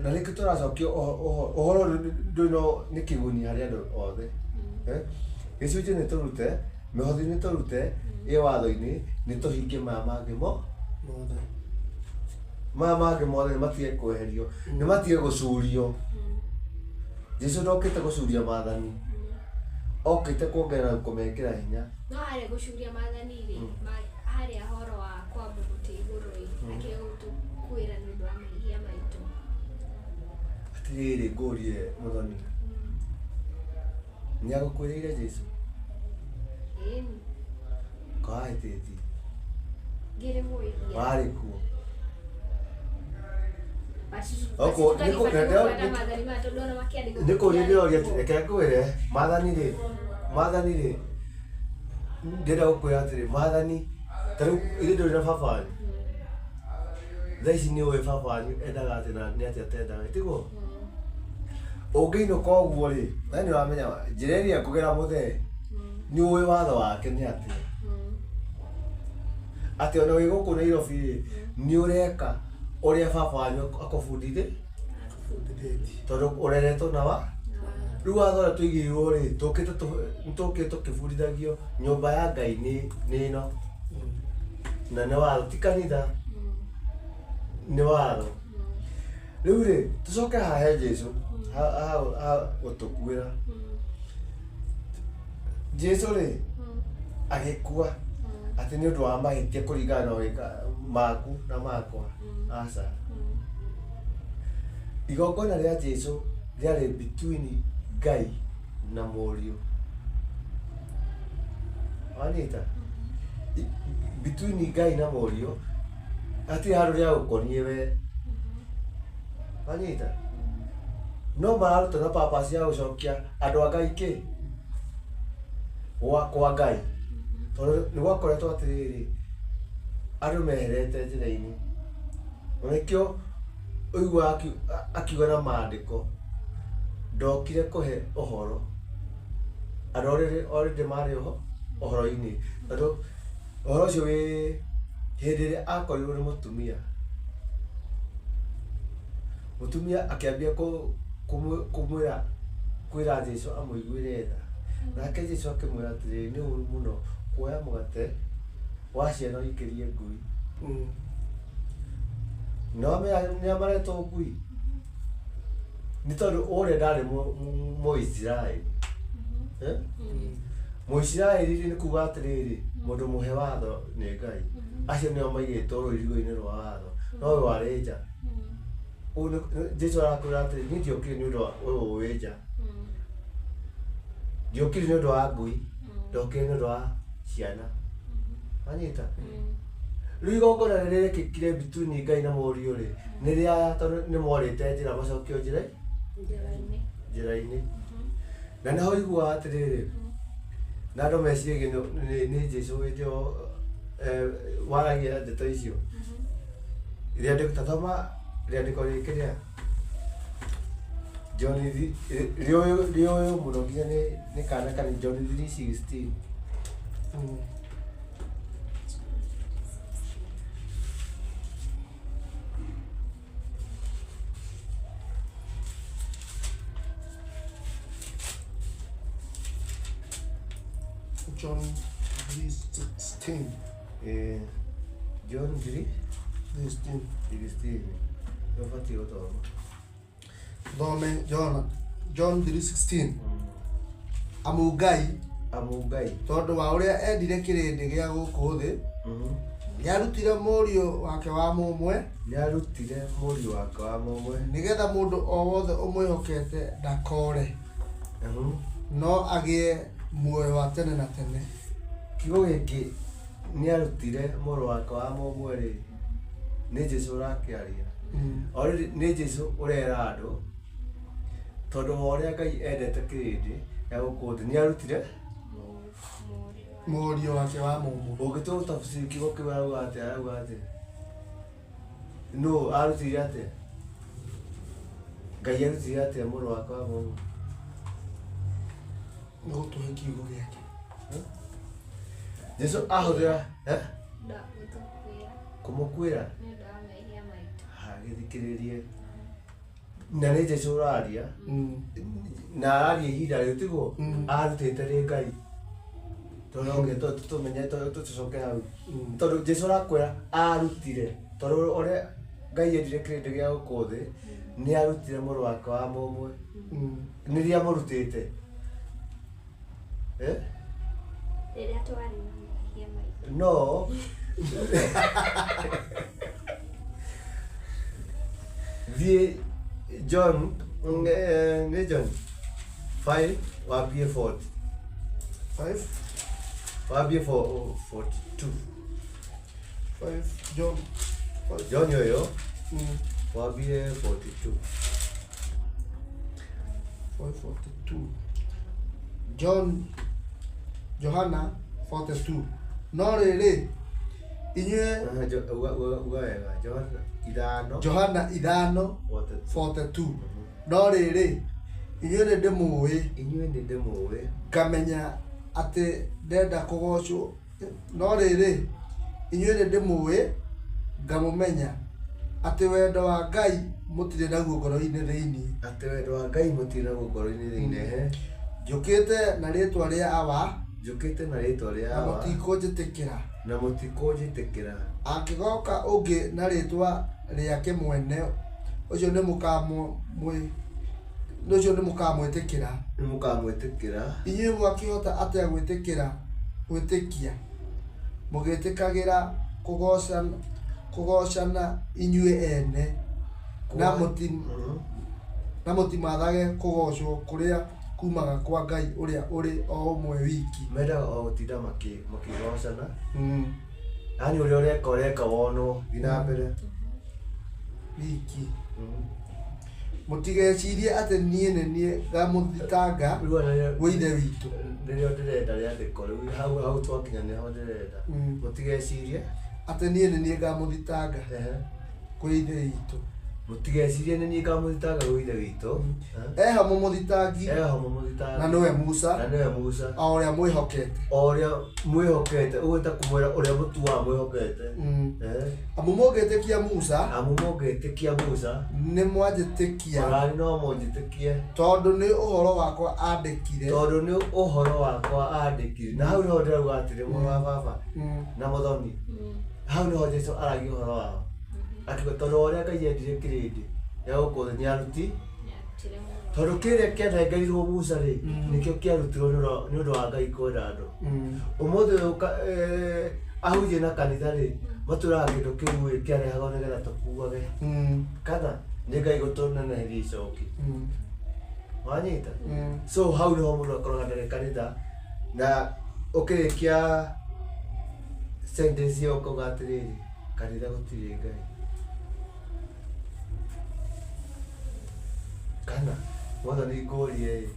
na nĩkĩo tũracokia ũhoro ndũrĩ no nĩ kĩguni harĩ andũ othe. Gĩcunjĩ nĩ tũrute mĩhothi nĩ tũrute ĩ watho-inĩ nĩ tũhingie maya mangĩ mo Mothe. Maya mangĩ mothe nĩ matige kweherio nĩ matige gũcurio. Jesu ndokĩte gũcuria maathani okĩte kuongerera kũmekĩra hinya. No harĩa gũcuria maathani rĩ harĩa horo wa kwamba mũtĩ igũrũ rĩ akĩrĩ gũtũkuĩra nĩ ũndũ wa mehia maitũ. Atĩrĩrĩ ngũrie mũthoni nĩ agũkwĩrĩire Jesu? Ĩni. Kawahĩtĩtie? Ngĩrĩ mwĩhia. Warĩ kuo? Nĩ kũria ndĩroria reke ngwĩre maathani rĩ ndĩrenda gũkwĩra atĩrĩ maathani ta rĩu ithuĩ ndũrĩ na baba wanyu thaa ici nĩ ũĩ baba wanyu endaga atĩ na nĩ atĩa atendaga tiguo? Ũngĩinũka ũguo rĩ we nĩ ũramenya njĩra ĩrĩa kũgera mũthee nĩ ũĩ watho wake nĩ atĩa atĩ ona wĩ gũkũ Nairobi rĩ nĩ ũreka ũrĩa baba wanyu akũbundithĩtie tondũ ũreretwo na wa rĩu watho ũrĩa tũigĩirwo rĩ tũkĩte tũkĩbundithagio nyũmba ya Ngai nĩ ĩno na nĩ watho ti kanitha nĩ watho. Rĩu rĩ tũcoke haha he Jesu ha gũtũkuĩra. Jesu rĩ agĩkua atĩ nĩ ũndũ wa mahĩtia kũringana na ũrĩa maku na makwa aca. Igongona rĩa Jesu rĩarĩ between Ngai na mũriũ. Wanyita? Between Ngai na mũriũ hatirĩ handũ rĩa gũkoniĩ we. Wanyita? No mararuta na purpose ya gũcokia andũ a Ngai kĩ? Kwa Ngai. Tondũ nĩ gwakoretwo atĩrĩrĩ andũ meherete njĩra-inĩ. Na nĩkĩo ũiguaga akiuga na maandĩko ndokire kũhe ũhoro andũ already marĩ ũhoro-inĩ tondũ ũhoro ũcio wĩ hĩndĩ ĩrĩa akorirwo nĩ mũtumia mũtumia akĩambia kũmwĩra kwĩra Jesu amũiguĩre tha nake Jesu akĩmwĩra atĩrĩrĩ nĩ ũru mũno kuoya mũgate wa ciana ũikĩrie ngui. No nĩa maretwo ngui nĩ tondũ ũrĩa ndarĩ Mũisiraeli. Mũisiraeli nĩ kuga atĩrĩrĩ mũndũ mũhe watho nĩ Ngai acio nĩo maigĩtwo rũirigo-inĩ rwa watho no ũyũ warĩ nja. Jesu arakwĩra atĩrĩ niĩ ndiokire nĩ ũndũ wa ũyũ wĩ nja ndiokire nĩ ũndũ wa ngui ndokire nĩ ũndũ wa ciana. Wanyita? Rĩu igongona rĩrĩa rĩekĩkire between Ngai na mũriũ rĩ nĩ rĩa tondũ nĩ morĩte njĩra macokio njĩra-inĩ na nĩho ũiguaga atĩrĩrĩ na andũ meciragia nĩ Jesu hĩndĩ ĩyo waragia ndeto icio. Rĩandĩko ta thoma rĩandĩko rĩkĩ rĩa John rĩũĩ mũno nginya nĩ kana kanini John 3:16. John 3:16. John 3:16. Nĩũbatiĩ gũthoma. Thome John 3:16. Amu Ngai tondũ wa ũrĩa endire kĩrĩndĩ gĩa gũkũ thĩ nĩarutire mũriũ wake wa mũmwe nĩgetha mũndũ o wothe ũmwĩhokete ndakore no agĩe muoyo wa tene na tene. Kiugo gĩkĩ nĩarutire mũrũ wake wa mũmwe rĩ nĩ Jesu ũrakĩaria. Already nĩ Jesu ũrera andũ tondũ wa ũrĩa Ngai endete kĩrĩndĩ gĩa gũkũ thĩ nĩarutire mũriũ wake wa mũmwe. Ũngĩtua gũtafsiri kiugo kĩu arauga atĩa? Nũ arutire atĩa? Ngai arutire atĩa mũrũ wake wa mũmwe? Nĩ gũtũhe kiugo gĩake. Jesu ahũthĩra eh? Nda gũtũkuĩra Kũmũkuĩra. nĩ ũndũ wa mehia maitũ. Gĩthikĩrĩrie na nĩ Jesu ũraria na araria ihinda rĩu tiguo arutĩte rĩ Ngai tondũ no nginya tũmenye tũcoke hau tondũ Jesu arakwĩra arutire tondũ ũrĩa Ngai endire kĩrĩndĩ gĩa gũkũ thĩ nĩ arutire mũrũ wake wa mũmwe nĩrĩa amũrutĩte eh? Rĩrĩa twarĩ na mehia maitũ. No thiĩ John nĩ John 5 wambie 40. 5. Wambie 42. 5 John 5. John ũyũ wambie 42. 542. John Johana 42. No rĩrĩ inyuĩ Aha, uga wega John 5. Johana 5. 42. 42. No rĩrĩ inyuĩ nĩ ndĩmũĩ Inyuĩ nĩ ndĩmũĩ ngamenya atĩ ndenda kũgocwo. No rĩrĩ inyuĩ nĩ ndĩmũĩ ngamũmenya atĩ wendo wa Ngai mũtirĩ naguo ngoro-inĩ thĩinĩ. Atĩ wendo wa Ngai mũtirĩ naguo ngoro-inĩ thĩinĩ he. Njũkĩte na rĩtwa rĩa Awa Njũkĩte na rĩtwa rĩa na Awa mũtikũnjĩtĩkĩra. Na mũtikũnjĩtĩkĩra. Angĩgoka ũngĩ na rĩtwa rĩake mwene ũcio nĩ mũkamwĩtĩkĩra. Nĩ mũkamwĩtĩkĩra. Inyuĩ mwakĩhota atĩa gwĩtĩkĩra gwĩtĩkia mũgĩtĩkagĩra kũgocana inyuĩ ene na na mũtimathage kũgocwo kũrĩa kumaga kwa Ngai ũrĩa ũrĩ o ũmwe wiki. Mendaga o gũtinda makĩgocana. Yaani ũrĩa ũreka ũreka wonwo thiĩ na mbere. Wiki. Mũtigecirie atĩ niĩ nĩ niĩ ngamũthitanga Rĩu ona gwĩ Ithe witũ. Nĩrĩo ndĩrenda rĩandĩko rĩu hau hau twakinya nĩho ndĩrenda. Mũtigecirie atĩ niĩ nĩ niĩ ngamũthitanga kwĩ Ithe witũ. Mũtigecirie nĩ niĩ ngamũthitanga gwĩ Ithe witũ. Eho mũmũthitangi Eho mũmũthitangi na nĩwe Musa na nĩwe Musa o ũrĩa mwĩhokete. O ũrĩa mwĩhokete ũgwĩta kũmwĩra ũrĩa mũtuaga mwĩhokete. Amu mũngĩtĩkia Musa Amu mũngĩtĩkia Musa nĩ mwanjĩtĩkia onani no mũnjĩtĩkie tondũ nĩ ũhoro wakwa andĩkire. Tondũ nĩ ũhoro wakwa andĩkire. Na hau nĩho ndĩrauga atĩrĩ mũrũ wa baba na mũthoni. Hau nĩho Jesu aragia ũhoro wao. Akiuga tondũ ũrĩa Ngai endire kĩrĩndĩ gĩa gũkũ thĩ nĩaruti tondũ kĩrĩa kĩanengerirwo Musa rĩ nĩkĩo kĩarutirwo nĩ ũndũ wa Ngai kwenda andũ. Ũmũthĩ ũyũ ahunjia na kanitha rĩ matũraga kĩndũ kĩu rĩ kĩarehagwo nĩgetha tũkuage kana nĩ Ngai gũtũneneheria icoki. Wanyita? So hau nĩho mũndũ akoraga ndarĩ kanitha na ũkĩrĩkia sentence ĩyo ũkauga atĩrĩrĩ kanitha gũtirĩ Ngai. Kana mwathani ngũrie ĩ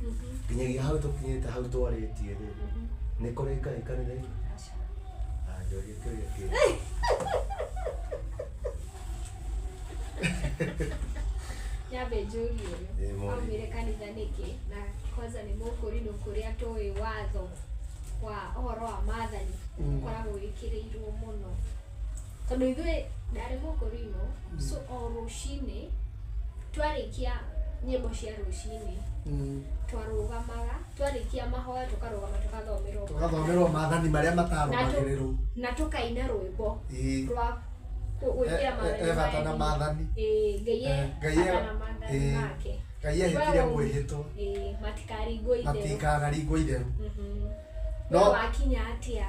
nginyagia hau tũkinyĩte hau twarĩtie rĩ nĩ kũrĩ Ngai kanitha-inĩ? Anjũrie kĩũria kĩu. Nyambe njũrie ũyũ aumire kanitha nĩkĩ na kwanza nĩ mũkũrinũ kũrĩa tũĩ watho wa ũhoro wa maathani ũkoragwo wĩkĩrĩirwo mũno tondũ ithuĩ ndarĩ mũkũrinũ so o rũcinĩ twarĩkia nyĩmbo cia rũcinĩ twarũgamaga twarĩkia mahoya tũkarũgama tũgathomerwo maathani marĩa matarũmagĩrĩrwo na tũkaina rwĩmbo rwa gwĩkĩra maathani e bata na maathani. Ngai e bata na maathani make. Ngai ehĩtire mwĩhĩtwa matikaringwo itherũ. Matikanaringwo itherũ. No wakinya atĩa?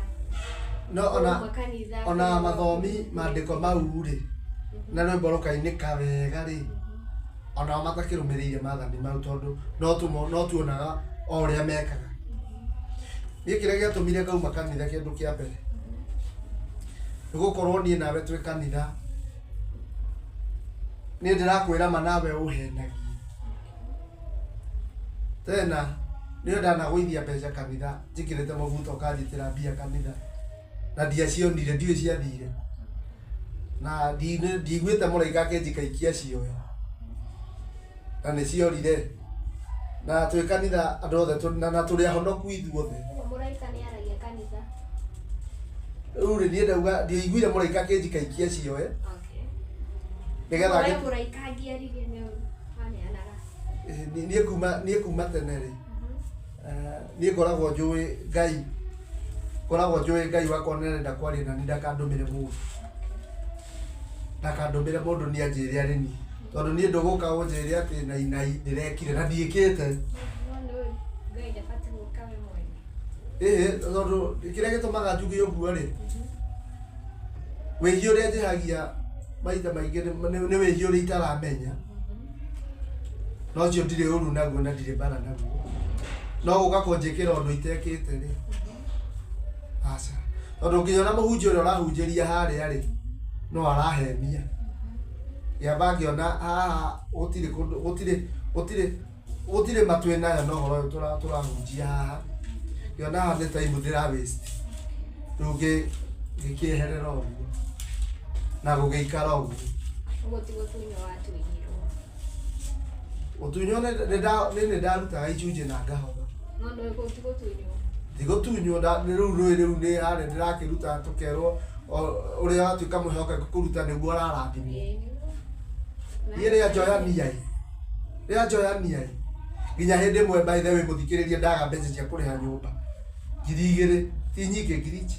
No ona mathomi maandĩko mau rĩ na rwĩmbo rũkainĩka wega rĩ onao matakĩrũmĩrĩire maathani mau tondũ no tuonaga o ũrĩa mekaga. Niĩ kĩrĩa gĩatũmire ngauma kanitha kĩndũ kĩa mbere nĩ gũkorwo niĩ nawe twĩ kanitha niĩ ndĩrakwĩra ma nawe ũhenagie. Tena niĩ ndanagũithia mbeca kanitha njĩkĩrĩte mũbuto ũkanjĩtĩra mbia kanitha na ndiacionire ndiũĩ ciathire na ndiiguĩte mũraika akĩnjikaikia cioe na nĩ ciorire na twĩ kanitha andũ othe na tũrĩ ahonoku ithuothe. Mũraika nĩ aragia kanitha. Rĩu rĩ niĩ ndauga ndiaiguire mũraika akĩnjikaikia cioe. Okay. Nĩgetha We mũraika angĩaririe nĩ waneanaga. Niĩ kuma tene rĩ, niĩ ngoragwo njũĩ Ngai, ngoragwo njũĩ Ngai wakwa nĩ arenda kwaria na niĩ ndakandũmĩre mũndũ. Ndakandũmĩre mũndũ niĩ anjĩre arĩ niĩ. Tondũ niĩ ndũgũka ũnjĩre atĩ Nainai ndĩrekire na ndiĩkĩte. No nĩ Ngai ndabatiĩ gũka we mwene. Ĩhĩ, tondũ kĩrĩa gĩtũmaga njuge ũguo rĩ, wĩhia ũrĩa njĩhagia maita maingĩ nĩ wĩhia ũrĩa itaramenya. No ũcio ndirĩ ũru naguo na ndirĩ mbara naguo. No gũka kũnjĩkĩra ũndũ itekĩte rĩ, aca. Tondũ nginya ona mũhunjia ũrĩa ũrahunjĩria harĩa rĩ, no arahenia. Ngĩamba ngĩona haha gũtirĩ kũndũ, gũtirĩ ma twĩnayo na ũhoro ũyũ tũrahunjia haha. Ngĩona haha nĩ time ndĩra waste. Rĩu ngĩkĩeherera ũguo na gũgĩikara ũguo. Ũguo ti gũtunywo watunyirwo. Gũtunywo nĩ ndarutaga icunjĩ na ngahotha. No nĩ ti gũtunywo. Ti gũtunywo, rĩu rũĩ rĩu nĩ harĩa ndĩrakĩruta tũkerwo ũrĩa watuĩka mwĩhokeku kũruta nĩguo ũrarathimwo. Niĩ rĩrĩa njoyania ĩ, rĩrĩa njoyania ĩ, nginya hĩndĩ ĩmwe by the way mũthikĩrĩria ndaga mbeca cia kũrĩha nyũmba 2,000 ti nyingĩ 4,000.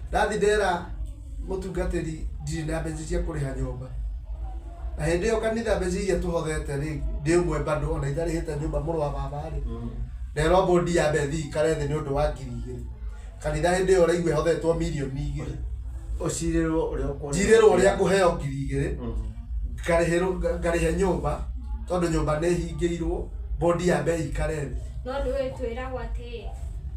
Ndathi ndera mũtungatĩri ndirĩ na mbeca cia kũrĩha nyũmba. Na hĩndĩ ĩyo kanitha mbeca iria tũhothete rĩ, ndĩ ũmwe bado ona itarĩhĩte nyũmba mũrũ wa baba rĩ. Nderwo bodi ya mbethi ikare thĩ nĩ ũndũ wa 2,000. Kanitha hĩndĩ ĩyo ũraigua ĩhothetwo 2,000,000. Ũcirĩrwo ũrĩa ũkũrĩha. Njirĩrwo ũrĩa ngũheo 2,000. Ngarĩhe nyũmba tondũ nyũmba nĩ ĩhingĩirwo, bodi ya mbethi ikare thĩ. No nĩ twĩragwo atĩ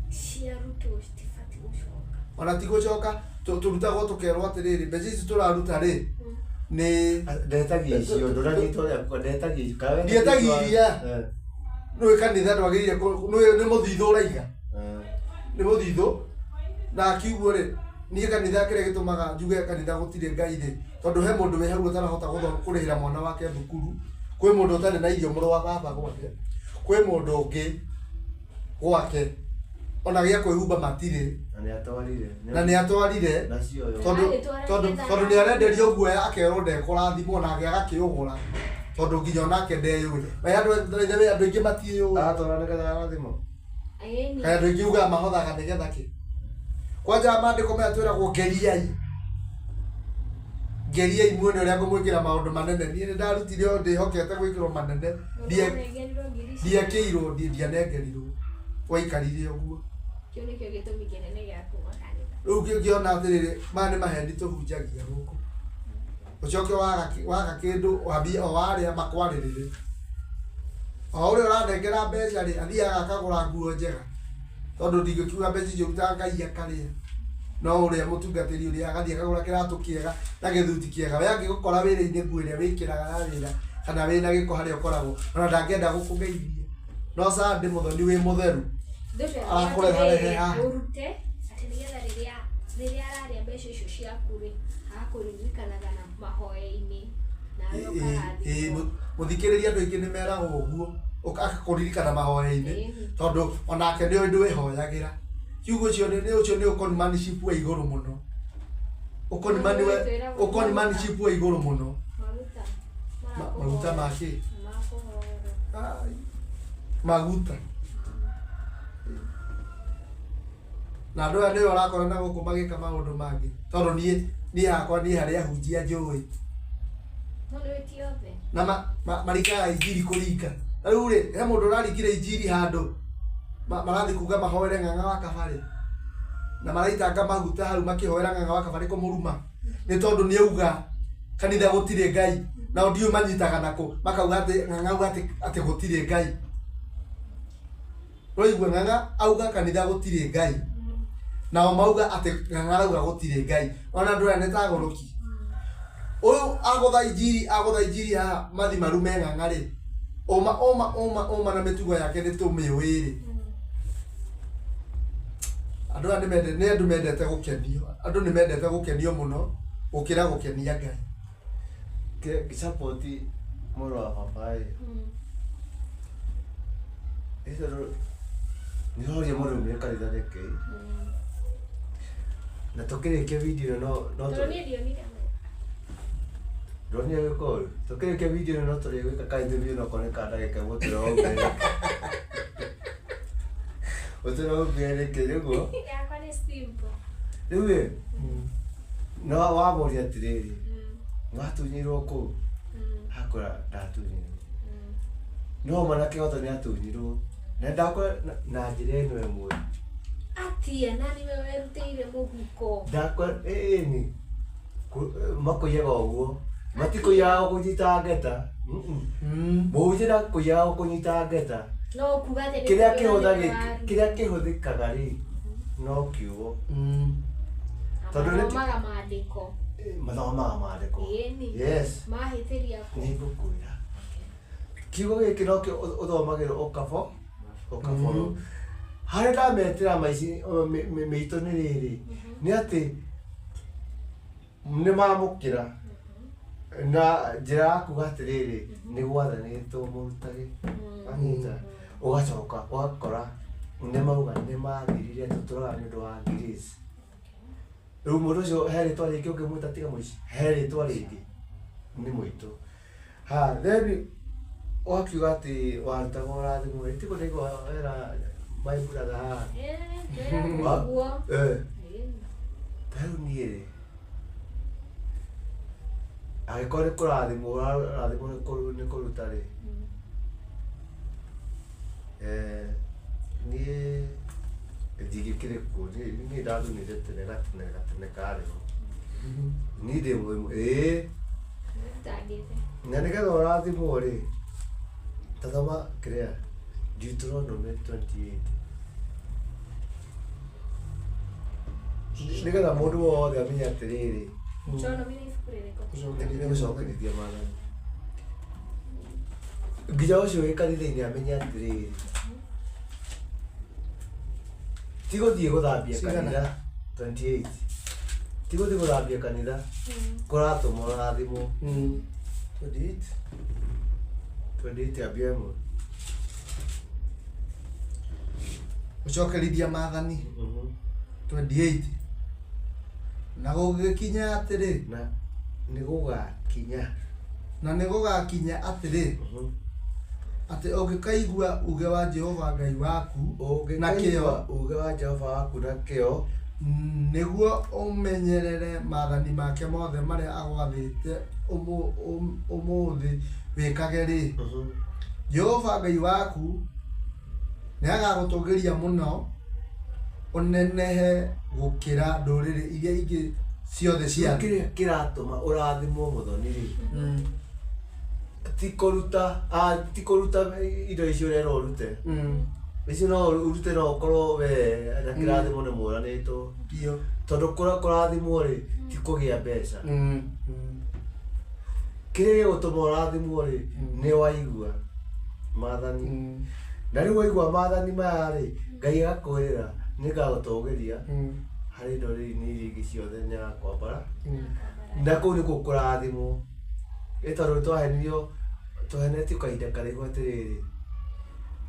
ciarutwo citibatiĩ gũcoka. Ona ti gũcoka, tũrutagwo tũkerwo atĩrĩrĩ, mbeca ici tũraruta rĩ, nĩ Ndetagia icio, ndũranyita ũrĩa ndetagia icio. Kana Ndietagia iria. Nĩũĩ kanitha ndwagĩrĩire nĩũĩ nĩ mũthithũ ũraiga. Nĩ mũthithũ. Na akiuguo rĩ, niĩ kanitha kĩrĩa gĩtũmaga njuge kanitha gũtirĩ Ngai rĩ, tondũ he mũndũ wĩ hau ũtarahota kũrĩhĩra mwana wake thukuru, kwĩ mũndũ ũtarĩ na irio mũrũ wa baba gwake, kwĩ mũndũ ũngĩ gwake ona gĩa kwĩhumba matirĩ. Na nĩ atwarire. Na nĩ atwarire. Tondũ nĩ arenderio guoya akerwo ndekũrathimwo nake agakĩũgũra. Tondũ nginya onake ndeyũĩ. Na andũ andũ aingĩ matiĩyũĩ. Aratwara nĩgetha arathimwo. Kana andũ aingĩ ugaga mahothaga nĩgetha kĩ? Kwanja maandĩko maya twĩragwo ngeriai. Ngeriai muone ũrĩa ngũmwĩkĩra maũndũ manene. Niĩ nĩ ndarutire o ndĩhokete gwĩkĩrwo manene. Ndiekĩirwo, ndianengerirwo. Gwaikarire ũguo. Kĩu nĩkĩo gĩtũmi kĩnene gĩa kuma kanitha. Rĩu ngĩona atĩrĩrĩ, maya nĩ maheni tũhunjagia gũkũ. Ũcoke waga kĩndũ wambie o warĩa makwarĩrĩre. O ũrĩa ũranengera mbeca rĩ, athiaga akagũra nguo njega. Tondũ ndingĩkiuga mbeca icio ũrutaga Ngai akarĩa. No ũrĩa mũtungatĩri ũrĩa agathiĩ akagũra kĩratũ kĩega na gĩthuti kĩega. We angĩgũkora wĩra-inĩ nguo ĩrĩa wĩkĩraga ya wĩra kana wĩna gĩko harĩa ũkoragwo, ona ndangĩenda gũkũgeithia. No Sunday mũthoni wĩ mũtheru. Arakũreharehe haha. Ũrute atĩ nĩgetha rĩrĩa ararĩa mbeca icio ciaku rĩ, agakũririkanaga na mahoya-inĩ na ũkarathimwo. Mũthikĩrĩria andũ aingĩ nĩ meragwo ũguo, agakũririkana mahoya-inĩ tondũ onake nĩ ũndũ wĩhoyagĩra. Kiugo ũcio nĩ ũcio nĩ ũkonmanship wa igũrũ mũno. Ũkonmanship wa igũrũ mũno. Maguta. Maguta ma kĩ? Maguta. Na andũ aya nĩo ũrakora na gũkũ magĩka maũndũ mangĩ. Tondũ niĩ hakwa niĩ harĩa hunjia njũĩ. No nĩ ti othe. Na marikaga injiri kũringa. Na rĩu rĩ, he mũndũ ũraringire injiri handũ. Marathiĩ kuga mahoere ng'ang'a wa kabarĩ. Na maraitanga maguta hau makĩhoera ng'ang'a wa kabarĩ kũmũruma. Nĩ tondũ nĩ auga kanitha gũtirĩ Ngai. Nao ndiũĩ manyitaga nakũ, makauga atĩ ng'ang'a auga atĩ gũtirĩ Ngai. Ũraigua ng'ang'a auga kanitha gũtirĩ Ngai. Nao mauga atĩ ng'ang'a arauga gũtirĩ Ngai. Ona andũ aya nĩ ta agũrũki. Ũyũ agũtha injiri haha mathi marume ng'ang'a rĩ. Ũma, ũma, ũma, ũma na mĩtugo yake nĩ tũmĩũĩ rĩ. Andũ aya nĩ andũ mendete gũkenio. Andũ nĩ mendete gũkenio mũno gũkĩra gũkenia Ngai. Ngĩsupport mũrũ wa baba ĩ. Nĩ tondũ nĩ ũroria mũndũ umire kanitha nĩkĩ. Na tũkĩrĩkia video ĩno no Tondũ niĩ ndionire ndonire gĩko ũru. Tũkĩrĩkia video ĩno no tũrĩgwĩka ka interview no kone ka ndagĩka ĩmwe tũraũmbĩre. Ũtũraũmbĩre nĩkĩ nĩguo? Yakwa nĩ simple. Rĩu ĩ, no wamũria atĩrĩrĩ, watunyirwo kũu? Hakũra ndatunyirwo. No ma na kĩhoto nĩ atunyirwo. Na ndakora na njĩra ĩno ĩmwe. Atia na nĩwe werutĩire mũhuko. Ndakora ĩni makũiyaga ũguo. Matikũiyaga kũnyita ngeta. Mũhunjia ndakũiyaga kũnyita ngeta. No kuga atĩ nĩ Kĩrĩa kũgĩra kĩhũthagĩ nĩ waru. kĩrĩa kĩhũthĩkaga rĩ no kiugo. Na Tondũ nĩ mathomaga maandĩko. Mathomaga maandĩko. Ĩni. Yes. Mahĩtĩria kũ? Nĩ ngũkwĩra. Kiugo gĩkĩ nokĩo ũthomagĩrwo ũkabo ũkaboro. Harĩa ndametĩra maici mĩitũ nĩ rĩrĩ nĩ atĩ nĩ mamũkĩra na njĩra ya kuga atĩrĩrĩ nĩ gwathanĩtwo mũrutage anyita ũgacoka ũgakora nĩ mauga nĩ mathirire tũtũraga nĩ ũndũ wa grace. Rĩu mũndũ ũcio he rĩtwa rĩngĩ ũngĩmwĩta tiga mũici, he rĩtwa rĩngĩ nĩ mũitũ. Ha then ũgakiuga atĩ warutaga ũrathimwo rĩ tiguo ndaigua wera my brother haha. Twĩragwo ũguo. Ta rĩu niĩ rĩ angĩkorwo nĩ kũrathimwo ũrathimwo nĩ kũruta rĩ niĩ ndingĩkĩrĩ kuo niĩ ndathunire tene gatene gatene karĩ ho. Niĩ ndĩ mũimu ĩĩ Nĩtangĩte. na nĩgetha ũrathimwo rĩ ta thoma kĩrĩa Deuteronomy 28 nĩgetha mũndũ wothe amenye atĩrĩrĩ Deuteronomy nĩ ibuku rĩrĩkũ? nĩ gũcokerithia maathani nginya ũcio wĩ kanitha-inĩ amenye atĩrĩrĩ ti gũthiĩ gũthambia Cigana? kanitha 28 ti gũthiĩ gũthambia kanitha kũratũma ũrathimwo 28 28 ambia ĩmwe. Gũcokerithia maathani 28 na gũgĩkinya atĩrĩ Na nĩ gũgakinya na nĩ gũgakinya atĩrĩ atĩ ũngĩkaigua uge wa Jehova Ngai waku na kĩo ũngĩkaigua uge wa Jehova waku na kĩo nĩguo ũmenyerere maathani make mothe marĩa agwathĩte ũmũthĩ wĩkage rĩ, Jehova Ngai waku nĩagagũtũgĩria mũno ũnenehe gũkĩra ndũrĩrĩ iria ingĩ ciothe cia thĩ. Kĩrĩa kĩratũma ũrathimwo mũthoni rĩ ti kũruta ti kũruta indo icio ũrerwo ũrute icio no ũrute no ũkorwo we na kĩrathimo nĩ mũranĩtwo Biũ. tondũ kũrathimwo rĩ ti kũgĩa mbeca kĩrĩa gĩgũtũma ũrathimwo rĩ nĩ waigua maathani na rĩu waigua maathani maya rĩ Ngai agakwĩrĩra nĩngagũtũgĩria harĩ ndũrĩrĩ-inĩ iria ingĩ ciothe nĩagakwambara na kũu nĩkuo kũrathimwo ĩ tondũ twahenirio tũhenetio kahinda karaihu atĩrĩrĩ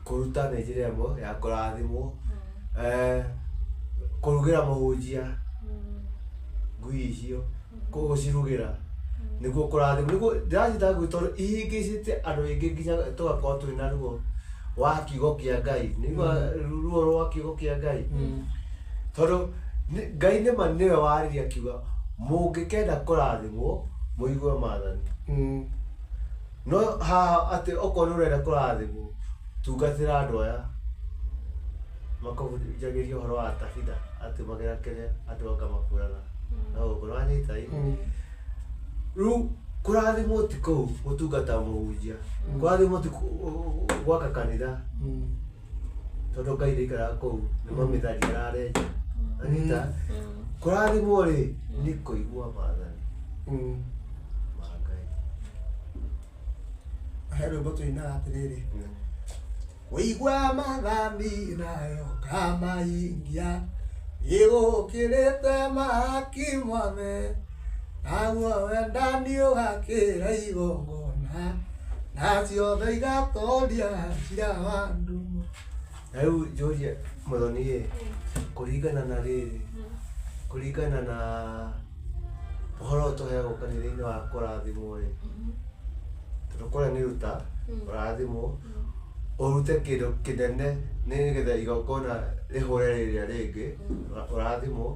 kũruta nĩ njĩra ĩmwe ya kũrathimwo kũrugĩra mũhunjia ngui icio gũcirugĩra nĩguo kũrathimwo nĩguo ndĩracita ngui tondũ ihĩngĩcĩte andũ aingĩ nginya tũgakorwo twĩna ruo wa kiugo kĩa Ngai nĩguo ruo rwa kiugo kĩa Ngai tondũ Ngai nĩma nĩwe waririe akiuga mũngĩkenda kũrathimwo mũigue maathani no haha atĩ okorwo nĩ ũrenda kũrathimwo tungatĩra andũ aya makũhunjagĩria ũhoro wa tabitha atũmagĩra kĩrĩa andũ anga makurana na gũkũ nĩwanyita ĩ rĩu kũrathimwo ti kũu gũtungata mũhunjia kũrathimwo ti gwaka kanitha tondũ Ngai ndaikaraga kũu nĩ mamĩthari ararenja anyita kũrathimwo rĩ nĩ kũigua maathani ma Ngai. He rwĩmbo tũinaga atĩrĩrĩ wĩigua maathani nayo kamahingia ĩgũkĩrĩte mahaki mothe naguo wendani ũgakĩra igongona na ciothe igatoria cira wa ndumo. Na rĩu njũrie mũthoni ĩ kũringana na rĩrĩ Kũringana na ũhoro ũyũ tũheagwo kanitha-inĩ wa kũrathimwo rĩ, tondũ kũrĩa nĩ ruta ũrathimwo, ũrute kĩndũ kĩnene nĩgetha igongona rĩhũre rĩrĩa rĩngĩ ũrathimwo.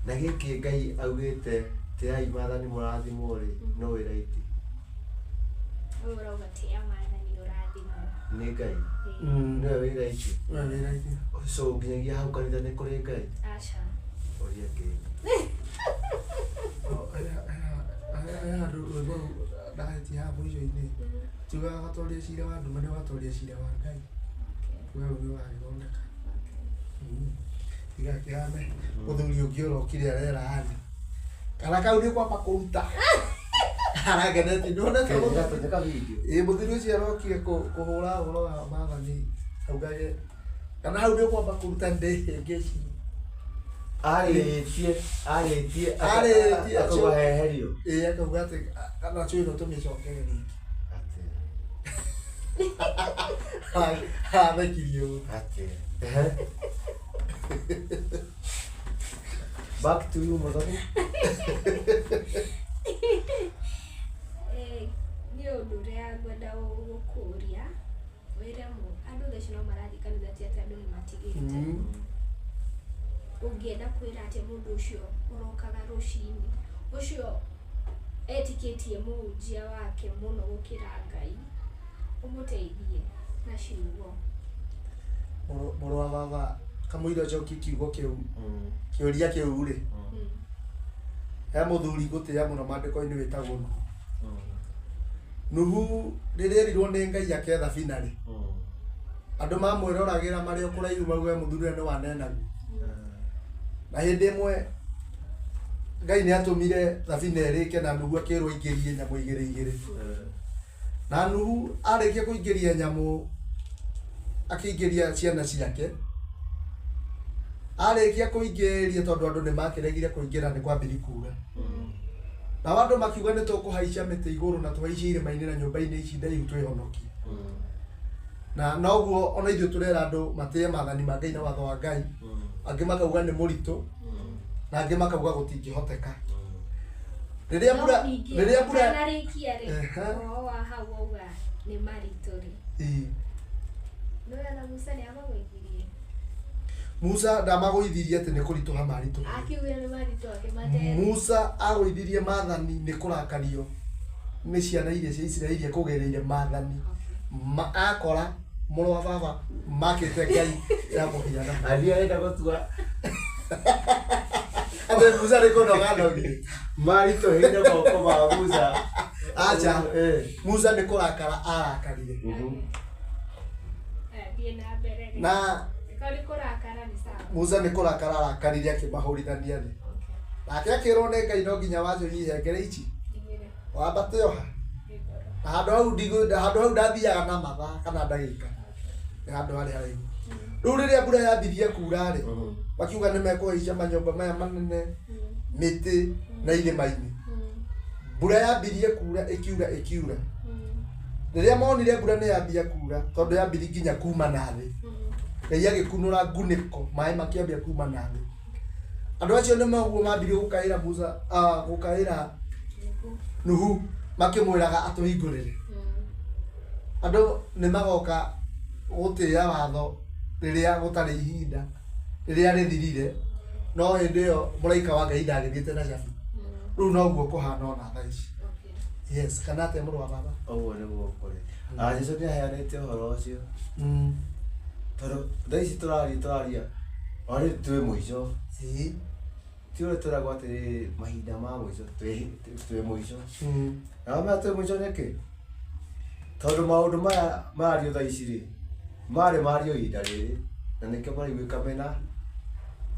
Na gĩkĩ Ngai augĩte tĩai maathani mũrathimwo rĩ, no wĩ right. Ũyũ ũrauga tĩya maathani ũrathimwo. Nĩ Ngai. Mm. Nĩwe wĩ right. We wĩ right. So nginyagia hau kanitha nĩ kũrĩ Ngai. Aca. Ũria Ngai. Oh, he handũ rwĩmbo ndahĩtia haha mũico-inĩ. Tugaga gatoria cira wa nduma nĩ watoria cira wa Ngai. Okay. We nĩ ũragĩthondeka. Okay. Tigakĩhane mũthuri ũngĩ ũrokire arera ani. Kana kau nĩ kwamba kũruta. Aragenetie nĩwonete mũthuri Gatonyeka video. Ĩ mũthuri ũcio arokire kũhũra ũhoro wa maathani augage kana hau nĩ ũkwamba kũruta ndĩhĩngĩci. Arĩtie, arĩtie, Arĩtie, akauga heherio. Ĩ akauga atĩ kana cũĩ ĩno tũmĩcokere rĩngĩ. Atĩ, Arathekirie ũguo. atĩ. Ehe. Back to you, Muthoni. Eh, niĩ ũndũ ũrĩa ngwenda gũkũria wĩre andũ thaa ici no marathiĩ kanitha ti atĩ andũ nĩ matigĩte. Ũngĩenda kwĩra atĩa mũndũ ũcio ũrokaga rũcinĩ ũcio etĩkĩtie mũhunjia wake mũno gũkĩra Ngai, ũmũteithie na ciugo. Mũrũ wa baba kamũira ũcokie kiugo kĩu kĩũria kĩu rĩ, he mũthuri ngũtĩĩa mũno maandĩko-inĩ wĩtagwo Nuhu. Nuhu rĩrĩa erirwo nĩ Ngai ake thabina rĩ, andũ mamwĩroragĩra marĩ o kũraihu mauge mũthuri ũyũ nĩ wanenaguo. Na hĩndĩ ĩmwe Ngai nĩ atũmire thabina ĩrĩke na Nuhu akĩrwo aingĩrie nyamũ igĩrĩ igĩrĩ. Na Nuhu arĩkia kũingĩria nyamũ akĩingĩria ciana ciake. Arĩkia kũingĩria tondũ andũ nĩ makĩregire kũingĩra nĩ kwambirie kura. Nao andũ makiuga nĩ tũkũhaica mĩtĩ igũrũ na tũhaice irĩma-inĩ na nyũmba-inĩ ici ndaihu twĩhonokie. Na noguo ona ithuĩ tũrera andũ matĩe maathani ma Ngai na watho wa Ngai. Angĩ makauga nĩ mũritũ na angĩ makauga gũtingĩhoteka. Rĩrĩa mbura No ningĩ, rĩrĩa mbura ũtanarĩkia rĩ, Ehe. ũhoro wa hau wauga nĩ maritũ rĩ, Ĩ. nĩwe ona Musa nĩ amagũithirie. Musa ndamagũithirie atĩ nĩ kũritũha maritũhire. Akiugire nĩ maritũ akĩmateithia. Musa agũithirie maathani nĩ kũrakario nĩ ciana iria cia Isiraeli akũgereire maathani ma akora mũrũ wa baba makĩte Ngai ya mũhianano. Athiĩ arenda gũtua Atĩ Musa nĩ kũnoga anogire. maritũhĩire moko ma Musa. Acha. Eh. Musa nĩ kũrakara arakarire. Aya, thiĩ na mbere rĩ. Na Angĩkorwo nĩ kũrakara nĩ sawa. Musa nĩ kũrakara arakarire akĩmahũrithania thĩ. Okay. Nake akĩrwo nĩ Ngai no nginya wanjũrie ihengere ici Igĩrĩ. wambate oha. Igũrũ. Na handũ hau handũ hau ndathiaga na mathaa kana ndagĩka. Nĩ handũ harĩa haraihu. Rĩu rĩrĩa mbura yambirie kura rĩ, makiuga nĩ mekũhaica manyũmba maya manene, mĩtĩ na irĩma-inĩ. Mbura yambirie kura ĩkiura ĩkiura. Rĩrĩa monire mbura nĩ yambia kura tondũ yambirie nginya kuma na thĩ. Ngai agĩkunũra ngunĩko maĩ makĩambia kuma na thĩ. Andũ acio nĩ maguo mambirie gũkaĩra Musa, gũkaĩra Nuhu makĩmwĩraga atũhingũrĩre. Andũ nĩ magoka gũtĩĩa watho rĩrĩa gũtarĩ ihinda rĩrĩa rĩthirire, no hĩndĩ ĩyo mũraika wa Ngai ndagĩthiĩte na cabi. Rĩu noguo kũhana ona thaa ici. Okay. Yes, kana atĩa mũrũ wa baba? Ũguo nĩguo kũrĩ. Jesu nĩ aheanĩte ũhoro ũcio. Tondũ thaa ici tũraria o rĩu twĩ mũico. Ĩĩ. Ti ũrĩa twĩragwo atĩrĩrĩ mahinda ma mũico twĩ mũico. Na wamenya twĩ mũico nĩkĩ? Tondũ maũndũ maya marario thaa ici rĩ, marĩ mario ihinda rĩrĩ na nĩkĩo maraiguĩka mena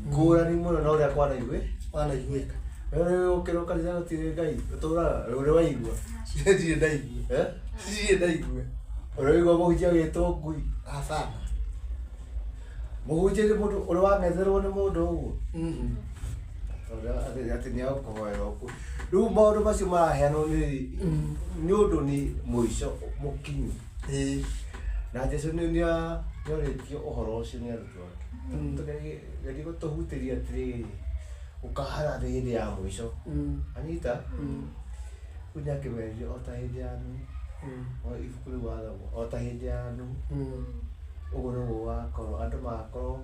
ngũrani mũno na ũrĩa kwanaigue. Wanaiguĩka. Rĩu ũkĩrwo kanitha gũtirĩ Ngai ũtũraga ũrĩa waigua. Ndirĩ ndaigua. Eh? Ndirĩ ndaigua. Ũrĩa waigua mũhunjia agĩtwo ngui. Hapana. Mũhunjia nĩ mũndũ ũrĩa wang'etherwo nĩ mũndũ ũguo. Tondũ atĩ nĩ egũkũhoera ũkue. Rĩu maũndũ macio maraheanwo nĩ ũndũ nĩ mũico mũkinyu. Ĩĩ. Na Jesu nĩ nĩorĩtio ũhoro ũcio nĩ arutwo ake. Tũgerie gũtũhutĩria atĩrĩrĩ, Gũkahana thĩ hĩndĩ ya mũico. Anyita? Rĩu nĩakĩmerire o ta hĩndĩ ya Nuhu. O ibuku rĩu wathoma o ta hĩndĩ ya Nuhu. Ũguo nĩguo gũgakorwo andũ magakorwo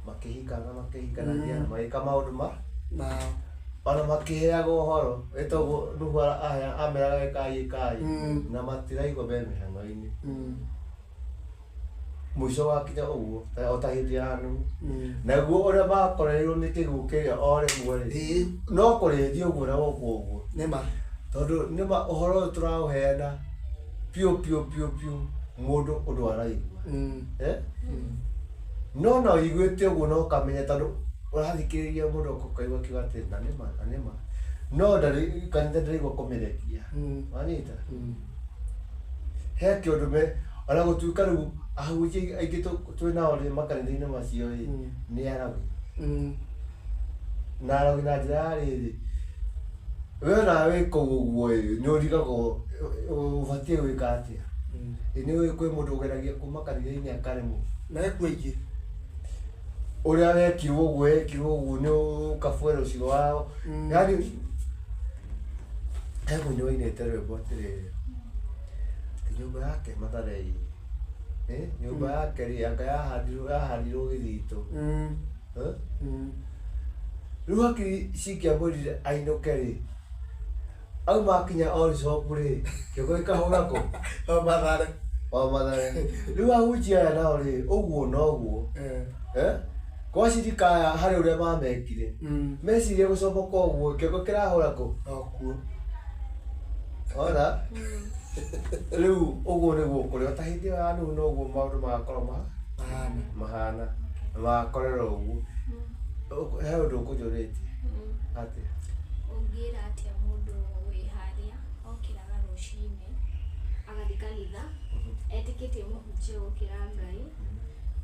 makĩhikana makĩhikanagia na magĩka maũndũ ma Mao. ona makĩheagwo ũhoro ĩtagwo Nuhu ameraga ĩkai ĩkai na matiraigua me mĩhang'o-inĩ. Mũico wakinya ũguo o ta hĩndĩ ya Nuhu. Naguo ũrĩa makorereirwo nĩ kĩguũ kĩrĩa o rĩmwe rĩ Ĩĩ. no kũrĩthiĩ ũguo na gũkũ ũguo. Nĩma. Tondũ nĩma ũhoro ũyũ tũraũheana piũ piũ piũ piũ mũndũ ũndũ araigua. No no ũiguĩte ũguo no ũkamenya tondũ ũrathikĩrĩria mũndũ ũkaigua akiuga atĩ na nĩma na nĩma. No ndarĩ kanitha ndĩraigua kũmĩrekia. Wanyita? He kĩũndũ me ona gũtuĩka rĩu ahunjia aingĩ twĩ nao rĩ makanitha-inĩ macio rĩ nĩ arogi. Na arogi na njĩra ya rĩrĩ we ona wĩ kũu ũguo ĩ nĩ ũrigagwo ũbatiĩ gwĩka atĩa. Ĩ nĩ ũĩ kwĩ mũndũ ũgeragia kuma kanitha-inĩ akaremwo. Mekuo aingĩ. Ũrĩa wekirwo ũguo ekirwo ũguo nĩ ũkabwera ũcio wao. Yaani he mũini wainĩte rwĩmbo atĩrĩrĩ atĩ nyũmba yake Mathare-inĩ nyũmba yake rĩ anga yahandirwo gĩthitũ. Rĩu hakiri cingĩamwĩrire ainũke rĩ auma akinya Allsops rĩ kĩongo gĩkahũra kũ? O Mathare. O Mathare. Rĩu ahunjia aya nao rĩ ũguo noguo. Kwa cirika aya harĩ ũrĩa mamekire. Meciria gũcomoka ũguo kĩongo kĩrahũra kũ? O kuo. Ona? Rĩu ũguo nĩguo kũrĩ o ta hĩndĩ ĩyo ya Nuhu noguo maũndũ magakorwo Mahana. mahana na magakorera ũguo. He ũndũ ũkũnjũrĩtie atĩa? Ũngĩra atĩa mũndũ wĩ harĩa okĩraga rũcinĩ agathiĩ kanitha etĩkĩtie mũhunjia gũkĩra Ngai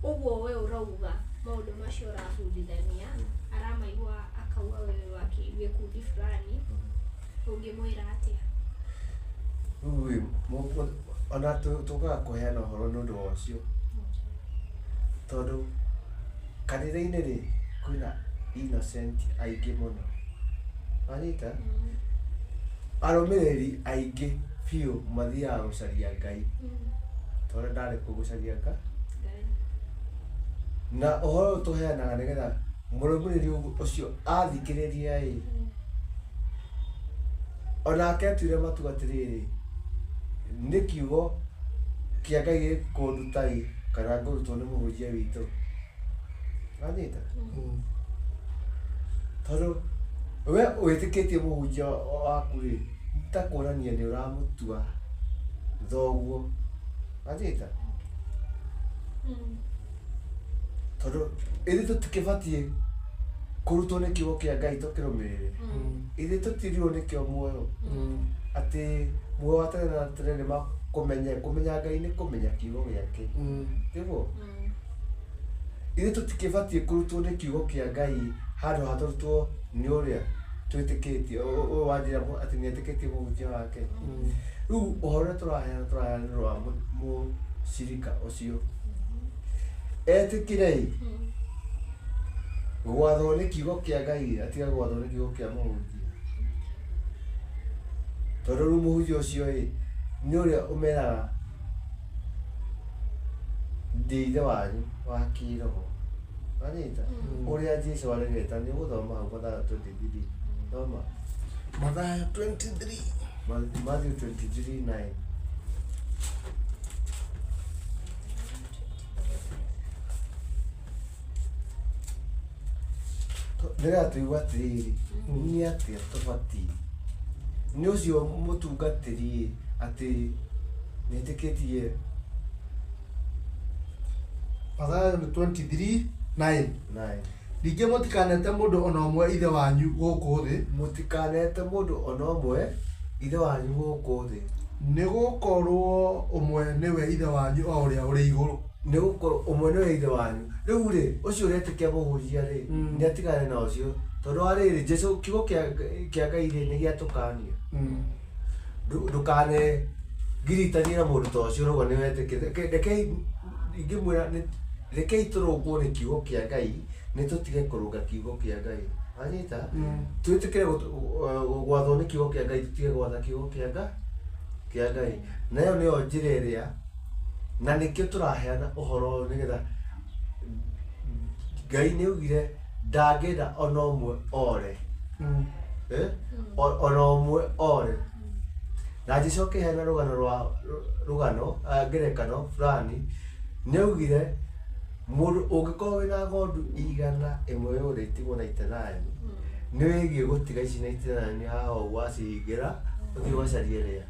ũguo we ũrauga maũndũ macio ũrabundithania aramaigua akauga we wa gĩkundi fulani ũngĩmwĩra atĩa? Rĩu ĩ ona tũkaga kũheana ũhoro nĩ ũndũ wa ũcio tondũ kanitha-inĩ rĩ kwĩna innocent aingĩ mũno. Wanyita? Arũmĩrĩri aingĩ biũ mathiaga gũcaria Ngai. Tondũ ndarĩ kuo gũcaria Ngai. Na ũhoro ũyũ tũheanaga nĩgetha mũrũmĩrĩri ũcio athikĩrĩria ĩ onake atuire matua atĩrĩrĩ nĩ kiugo kĩa Ngai gĩkũnduta ĩ kana ngũrutwo nĩ mũhunjia witũ. Wanyita? Tondũ we wĩtĩkĩtie mũhunjia waku rĩ nĩ ta kuonania nĩ ũramũtua thoguo. Wanyita? Tondũ ithuĩ tũtikĩbatiĩ kũrutwo nĩ kiugo kĩa Ngai tũkĩrũmĩrĩre. Ithuĩ tũtirirwo nĩkĩo muoyo. Atĩ muoyo wa tene na tene nĩ makũmenye kũmenya Ngai nĩ kũmenya kiugo gĩake. Tiguo? Ithuĩ tũtikĩbatiĩ kũrutwo nĩ kiugo kĩa Ngai handũ ha tũrutwo nĩ ũrĩa twĩtĩkĩtie ũyũ wanjĩra atĩ nĩ etĩkĩtie mũhunjia wake. Rĩu ũhoro ũrĩa tũraheana tũraheana nĩ wa mũcirika ũcio. Etĩkĩre ĩ gwathwo nĩ kiugo kĩa Ngai atiga gwathwo nĩ kiugo kĩa mũhunjia. Tondũ rĩu mũhunjia ũcio ĩ nĩ ũrĩa ũmeraga ndĩ ithe wanyu wa kĩroho. Wanyita? Ũrĩa Jesũ aregete nĩ ũgũthoma hau Mathayo 23. Thoma. Mathayo 23. Matthew 23:9. Nĩgetha tũigue atĩrĩrĩ nĩ atĩa tũbatiĩ nĩ ũcio mũtungatĩri atĩ nĩetĩkĩtie Mathayo nĩ 23:9. 9. Ningĩ mũtikanete mũndũ ona ũmwe ithe wanyu gũkũ thĩ Mũtikanete mũndũ ona ũmwe ithe wanyu gũkũ thĩ nĩ gũkorwo ũmwe nĩwe ithe wanyu o ũrĩa ũrĩ igũrũ. Nĩ gũkorwo ũmwe nĩwe ithe wanyu. Rĩu rĩ ũcio ũretĩkia mũhunjia rĩ nĩ atigane na ũcio tondũ wa rĩrĩ Jesũ kiugo kĩa Ngai rĩ nĩ gĩatũkania. Ndũkane ngiritanie na mũndũ ta ũcio ũrauga nĩ wetĩkĩtie. Rekei ingĩmwĩra rekei tũrũngwo nĩ kiugo kĩa Ngai nĩ tũtige kũrũnga kiugo kĩa Ngai. Wanyita? Twĩtĩkĩre gwathwo nĩ kiugo kĩa Ngai, tũtige gwatha kiugo kĩa Ngai. Na ĩyo nĩyo njĩra ĩrĩa, na nĩkĩo tũraheana ũhoro ũyũ nĩgetha Ngai nĩ augire ndangĩenda ona ũmwe ore. Ona ũmwe ore. Na Jesũ akĩheana rũgano rwa rũgano ngerekano fulani, nĩ augire mũndũ ũngĩkorwo wĩna ng'ondu 100 yũre itigwo na 99, nĩ wĩgiĩ gũtiga ici na 99 haha ũguo wacihingĩra ũthiĩ ũgacarie ĩrĩa,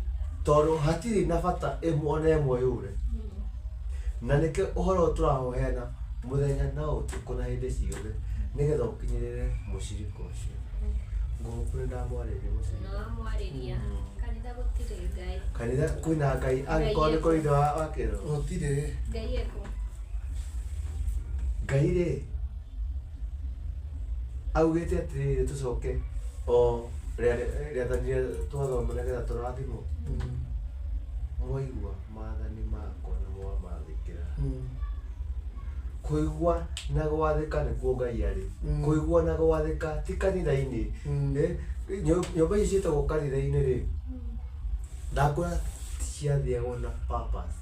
tondũ hatirĩ na bata ĩmwe ona ĩmwe yũre. Na nĩkĩo ũhoro ũyũ tũraũheana mũthenya na ũtukũ na hĩndĩ ciothe nĩgetha ũkinyĩrĩre mũcirika ũcio. Ngũkũ nĩ ndamwarĩria mũcirika. Nĩwamwarĩria. Kanitha gũtirĩ Ngai. Kanitha kwĩna Ngai angĩkorwo nĩ kũrĩ ithe wa kĩro. Gũtirĩ. Ngai ekũ. Ngai rĩ augĩte atĩrĩrĩ tũcoke o rĩathani rĩrĩa twathoma nĩgetha tũrathimwo. Mwaigua maathani makwa na mwamathĩkĩra. Kũigua na gwathĩka nĩkuo Ngai arĩ. Kũigua na gwathĩka ti kanitha-inĩ. Nyũmba ici ciĩtagwo kanitha-inĩ rĩ, ndakwĩra ciathiagwo na purpose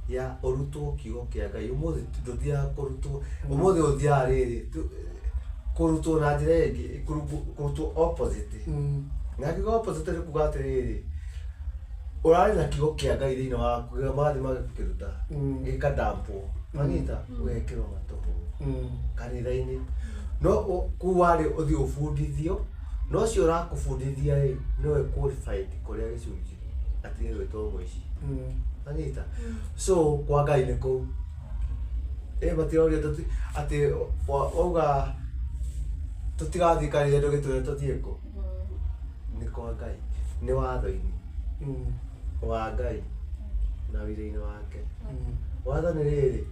ya ũrutwo kiugo kĩa Ngai. Ũmũthĩ ndũthiaga kũrutwo, ũmũthĩ ũthiaga rĩrĩ kũrutwo na njĩra ĩngĩ, kũrutwo opposite. Na kiugo opposite nĩ kuga atĩrĩrĩ, ũrarĩ na kiugo kĩa Ngai thĩinĩ waku, magathiĩ magakĩruta, gĩkadampwo, wanyita, ũgekĩrwo matũhũ kanitha-inĩ. No kũu warĩ ũthiĩ ũbundithio, no ũcio ũrakũbundithia rĩ, nĩwe qualified kũrĩa gĩcunjĩ atige gwĩtwo mũici. Wanyita? So kwa Ngai nĩ kũu. Matiroria atĩ wauga tũtigathiĩ kanitha ndũgĩtwĩre tũthiĩ kũ. Nĩ kwa Ngai, nĩ watho-inĩ wa Ngai na wĩra-inĩ wake. Watho nĩ rĩrĩ,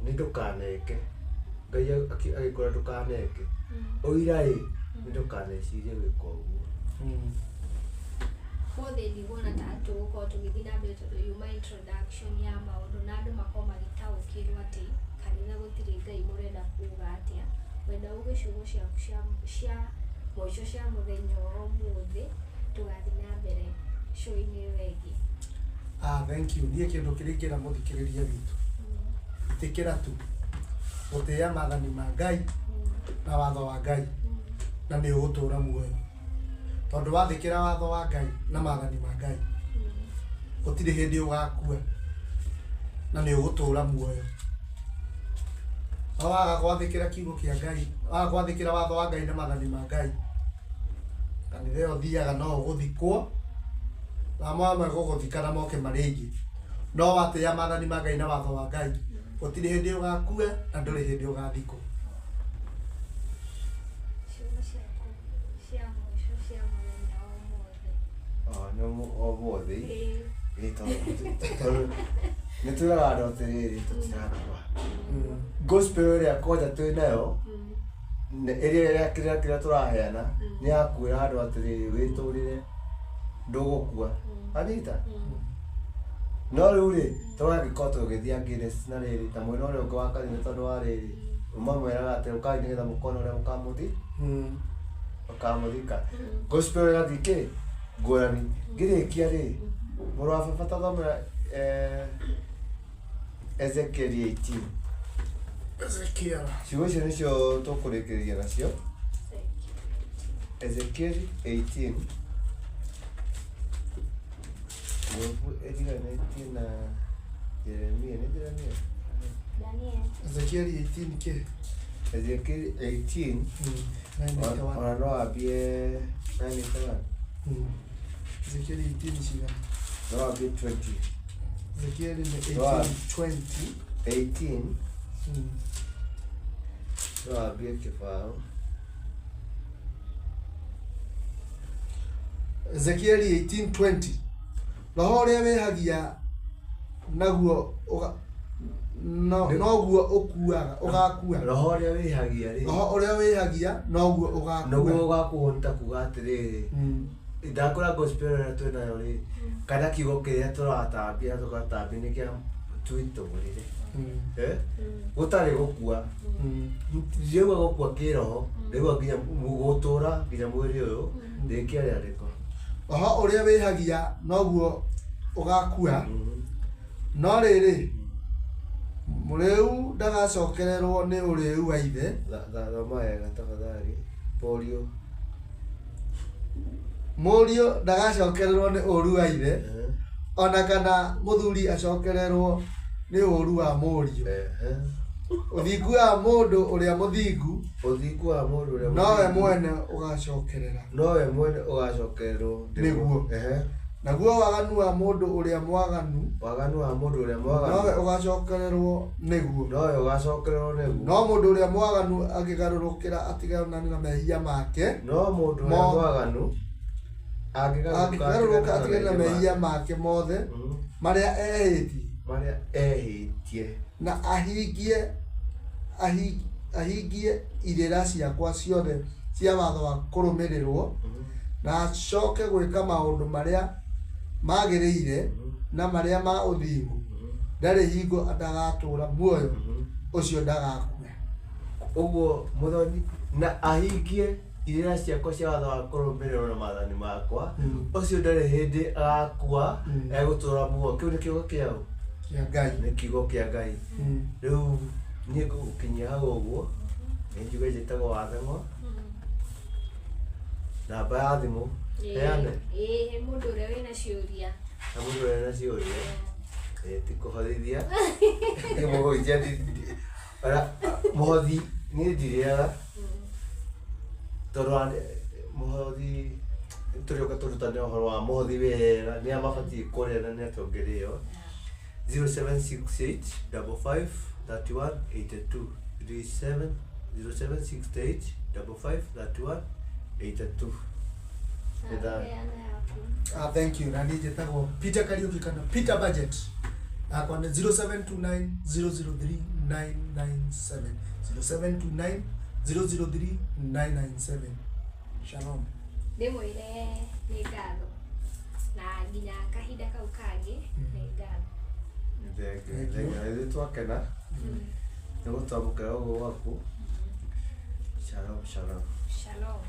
nĩ ndũkaneke. Ngai agĩkwĩra ndũkaneke. Ũira ĩ, nĩ ndũkanecirie gwĩka ũguo. Ũmũthĩ ndiguona ta tũgũkorwo tũgĩthiĩ na mbere tondũ yuma introduction ya maũndũ na andũ makorwo magĩtaũkĩrwo atĩ kanitha gũtirĩ Ngai mũrenda kuga atĩa. Wenda uge ciugo ciaku cia mũico cia mũthenya wa ũmũthĩ, tũgathiĩ na mbere show-inĩ ĩyo ĩngĩ. Thank you. Niĩ kĩndũ kĩrĩa ingĩra mũthikĩrĩria witũ, ĩtĩkĩra tu gũtĩĩa maathani ma Ngai na watho wa Ngai, na nĩ ũgũtũra muoyo. Tondũ wathĩkĩra watho wa Ngai na maathani ma Ngai, gũtirĩ hĩndĩ ũgakua na nĩ ũgũtũra muoyo. No waga gwathĩkĩra kiugo kĩa Ngai, waga gwathĩkĩra watho wa Ngai na maathani ma Ngai, kanitha ĩyo ũthiaga no ũgũthikwo, na mamwe gũgũthika na moke marĩ aingĩ. No watĩĩa maathani ma Ngai na watho wa Ngai, gũtirĩ hĩndĩ ũgakua na ndũrĩ hĩndĩ ũgathikwo. Ciugo ciaku cia mũico cia mũthenya wa ũmũthĩ. Nĩ ũmũthĩ. Tondũ nĩ twĩraga andũ atĩrĩrĩ, tũtirakua. Gospel ĩrĩa kwanja twĩ nayo, ĩrĩa kĩrĩa tũraheana, nĩ ya kwĩra andũ atĩrĩrĩ, wĩtũrĩre ndũgũkua. Wanyita? No rĩu rĩ, tũragĩkorwo tũgĩthiĩ against na rĩrĩ, ta mwena ũrĩa ũngĩ wa kanitha tondũ wa rĩrĩ, mamwĩraga atĩ ũkai nĩgetha mũkone ũrĩa mũkamũthika. Gospel ĩgathiĩ kĩ? Ngũrani. Ngĩrĩkia rĩ, mũrũ wa baba tathomera Ezekiel 18. Ezekiel. Ciugo icio nĩcio tũkũrĩkĩrĩria nacio. Ezekiel 18. Ngũbu ĩtiganĩtie na Jeremia, nĩ Jeremia? Daniel. Ezekiel 18 kĩ? Ezekiel 18. 981. Ona no ambie 981. Ezekiel 18 cigana? No ambie 20. Ezekiel nĩ 18 20. 18. No ambie kĩbaũ. Ezekiel 18:20. Roho ũrĩa wĩhagia naguo noguo ũkuaga, ũgakua. Roho ũrĩa wĩhagia rĩ, Roho ũrĩa wĩhagia noguo ũgakua. noguo ũgakua nĩ ta kuga atĩrĩrĩ, ndakwĩra gospel ĩrĩa twĩ nayo rĩ, kana kiugo kĩrĩa tũratambia tũgatambia nĩ kĩa Twĩtũrĩre. Eh? Gũtarĩ gũkua. Ndirauga gũkua kĩroho, ndĩrauga nginya gũtũra nginya mwĩrĩ ũyũ, rĩkia rĩandĩko. Oho ũrĩa wĩhagia noguo ũgakua. No rĩrĩ, mũrĩu ndagacokererwo nĩ ũrĩu wa ithe. Thoma wega tafadhali. Mũriũ. Mũriũ ndagacokererwo nĩ ũru wa ithe, ona kana mũthuri acokererwo nĩ ũru wa mũriũ. Ũthingu wa mũndũ ũrĩa mũthingu, Ũthingu wa mũndũ ũrĩa nowe mũthingu, mwene ũgacokerera. Nowe mwene ũgacokererwo Nĩguo. Naguo waganu wa mũndũ ũrĩa mwaganu, Waganu wa mũndũ ũrĩa mwaganu, nowe ũgacokererwo nĩguo. Nowe ũgacokererwo nĩguo. No mũndũ ũrĩa mwaganu angĩgarũrũkĩra atigane na mehia make, No mũndũ ũrĩa mwaganu angĩgarũrũka atigane na mehia make mothe marĩa ehĩtie, marĩa ehĩtie, na ahingie irĩra ciakwa ciothe cia watho wa kũrũmĩrĩrwo, na acoke gwĩka maũndũ marĩa magĩrĩire na marĩa ma ũthingu, ndarĩ hingo atagatũũra muoyo, ũcio ndagakua. Ũguo mũthoni na ahingie irĩra ciakwa cia watho wa kũrũmĩrĩrwo na maathani makwa, ũcio ndarĩ hĩndĩ agakua, egũtũũra muoyo. Kĩu nĩ kiugo kĩa ũ? Kĩa Ngai. Nĩ kiugo kĩa Ngai. Rĩu niĩ ngũgũkinyia hau ũguo, nĩ njuge njĩtagwo Watheng'o. Namba ya thimũ heane. Ĩĩ, mũndũ ũrĩa wĩna ciũria. Na mũndũ ũrĩa wĩna ciũria, ti kũhothithia. Niĩ mũhunjia mũhothi niĩ ndirĩaga, tondũ mũhothi tũrĩũka tũrutane ũhoro wa mũhothi wega, nĩa mabatiĩ kũrĩa na nĩa tũngĩrĩo. 0768 55 31 82 37 0768 55 31 82. Thank you. Na niĩ njĩtagwo Peter Kariuki kana Peter Budget. Yakwa nĩ 0729 003 997. 0729 003 997. Shalom. Ndĩmwĩre nĩ ngatho na nginya kahinda kau kangĩ nĩ ngatho. Thank you. Thank you. Ithuĩ twakena nĩ gũtwamũkĩra ũguo gwaku. Shalom, shalom. Shalom.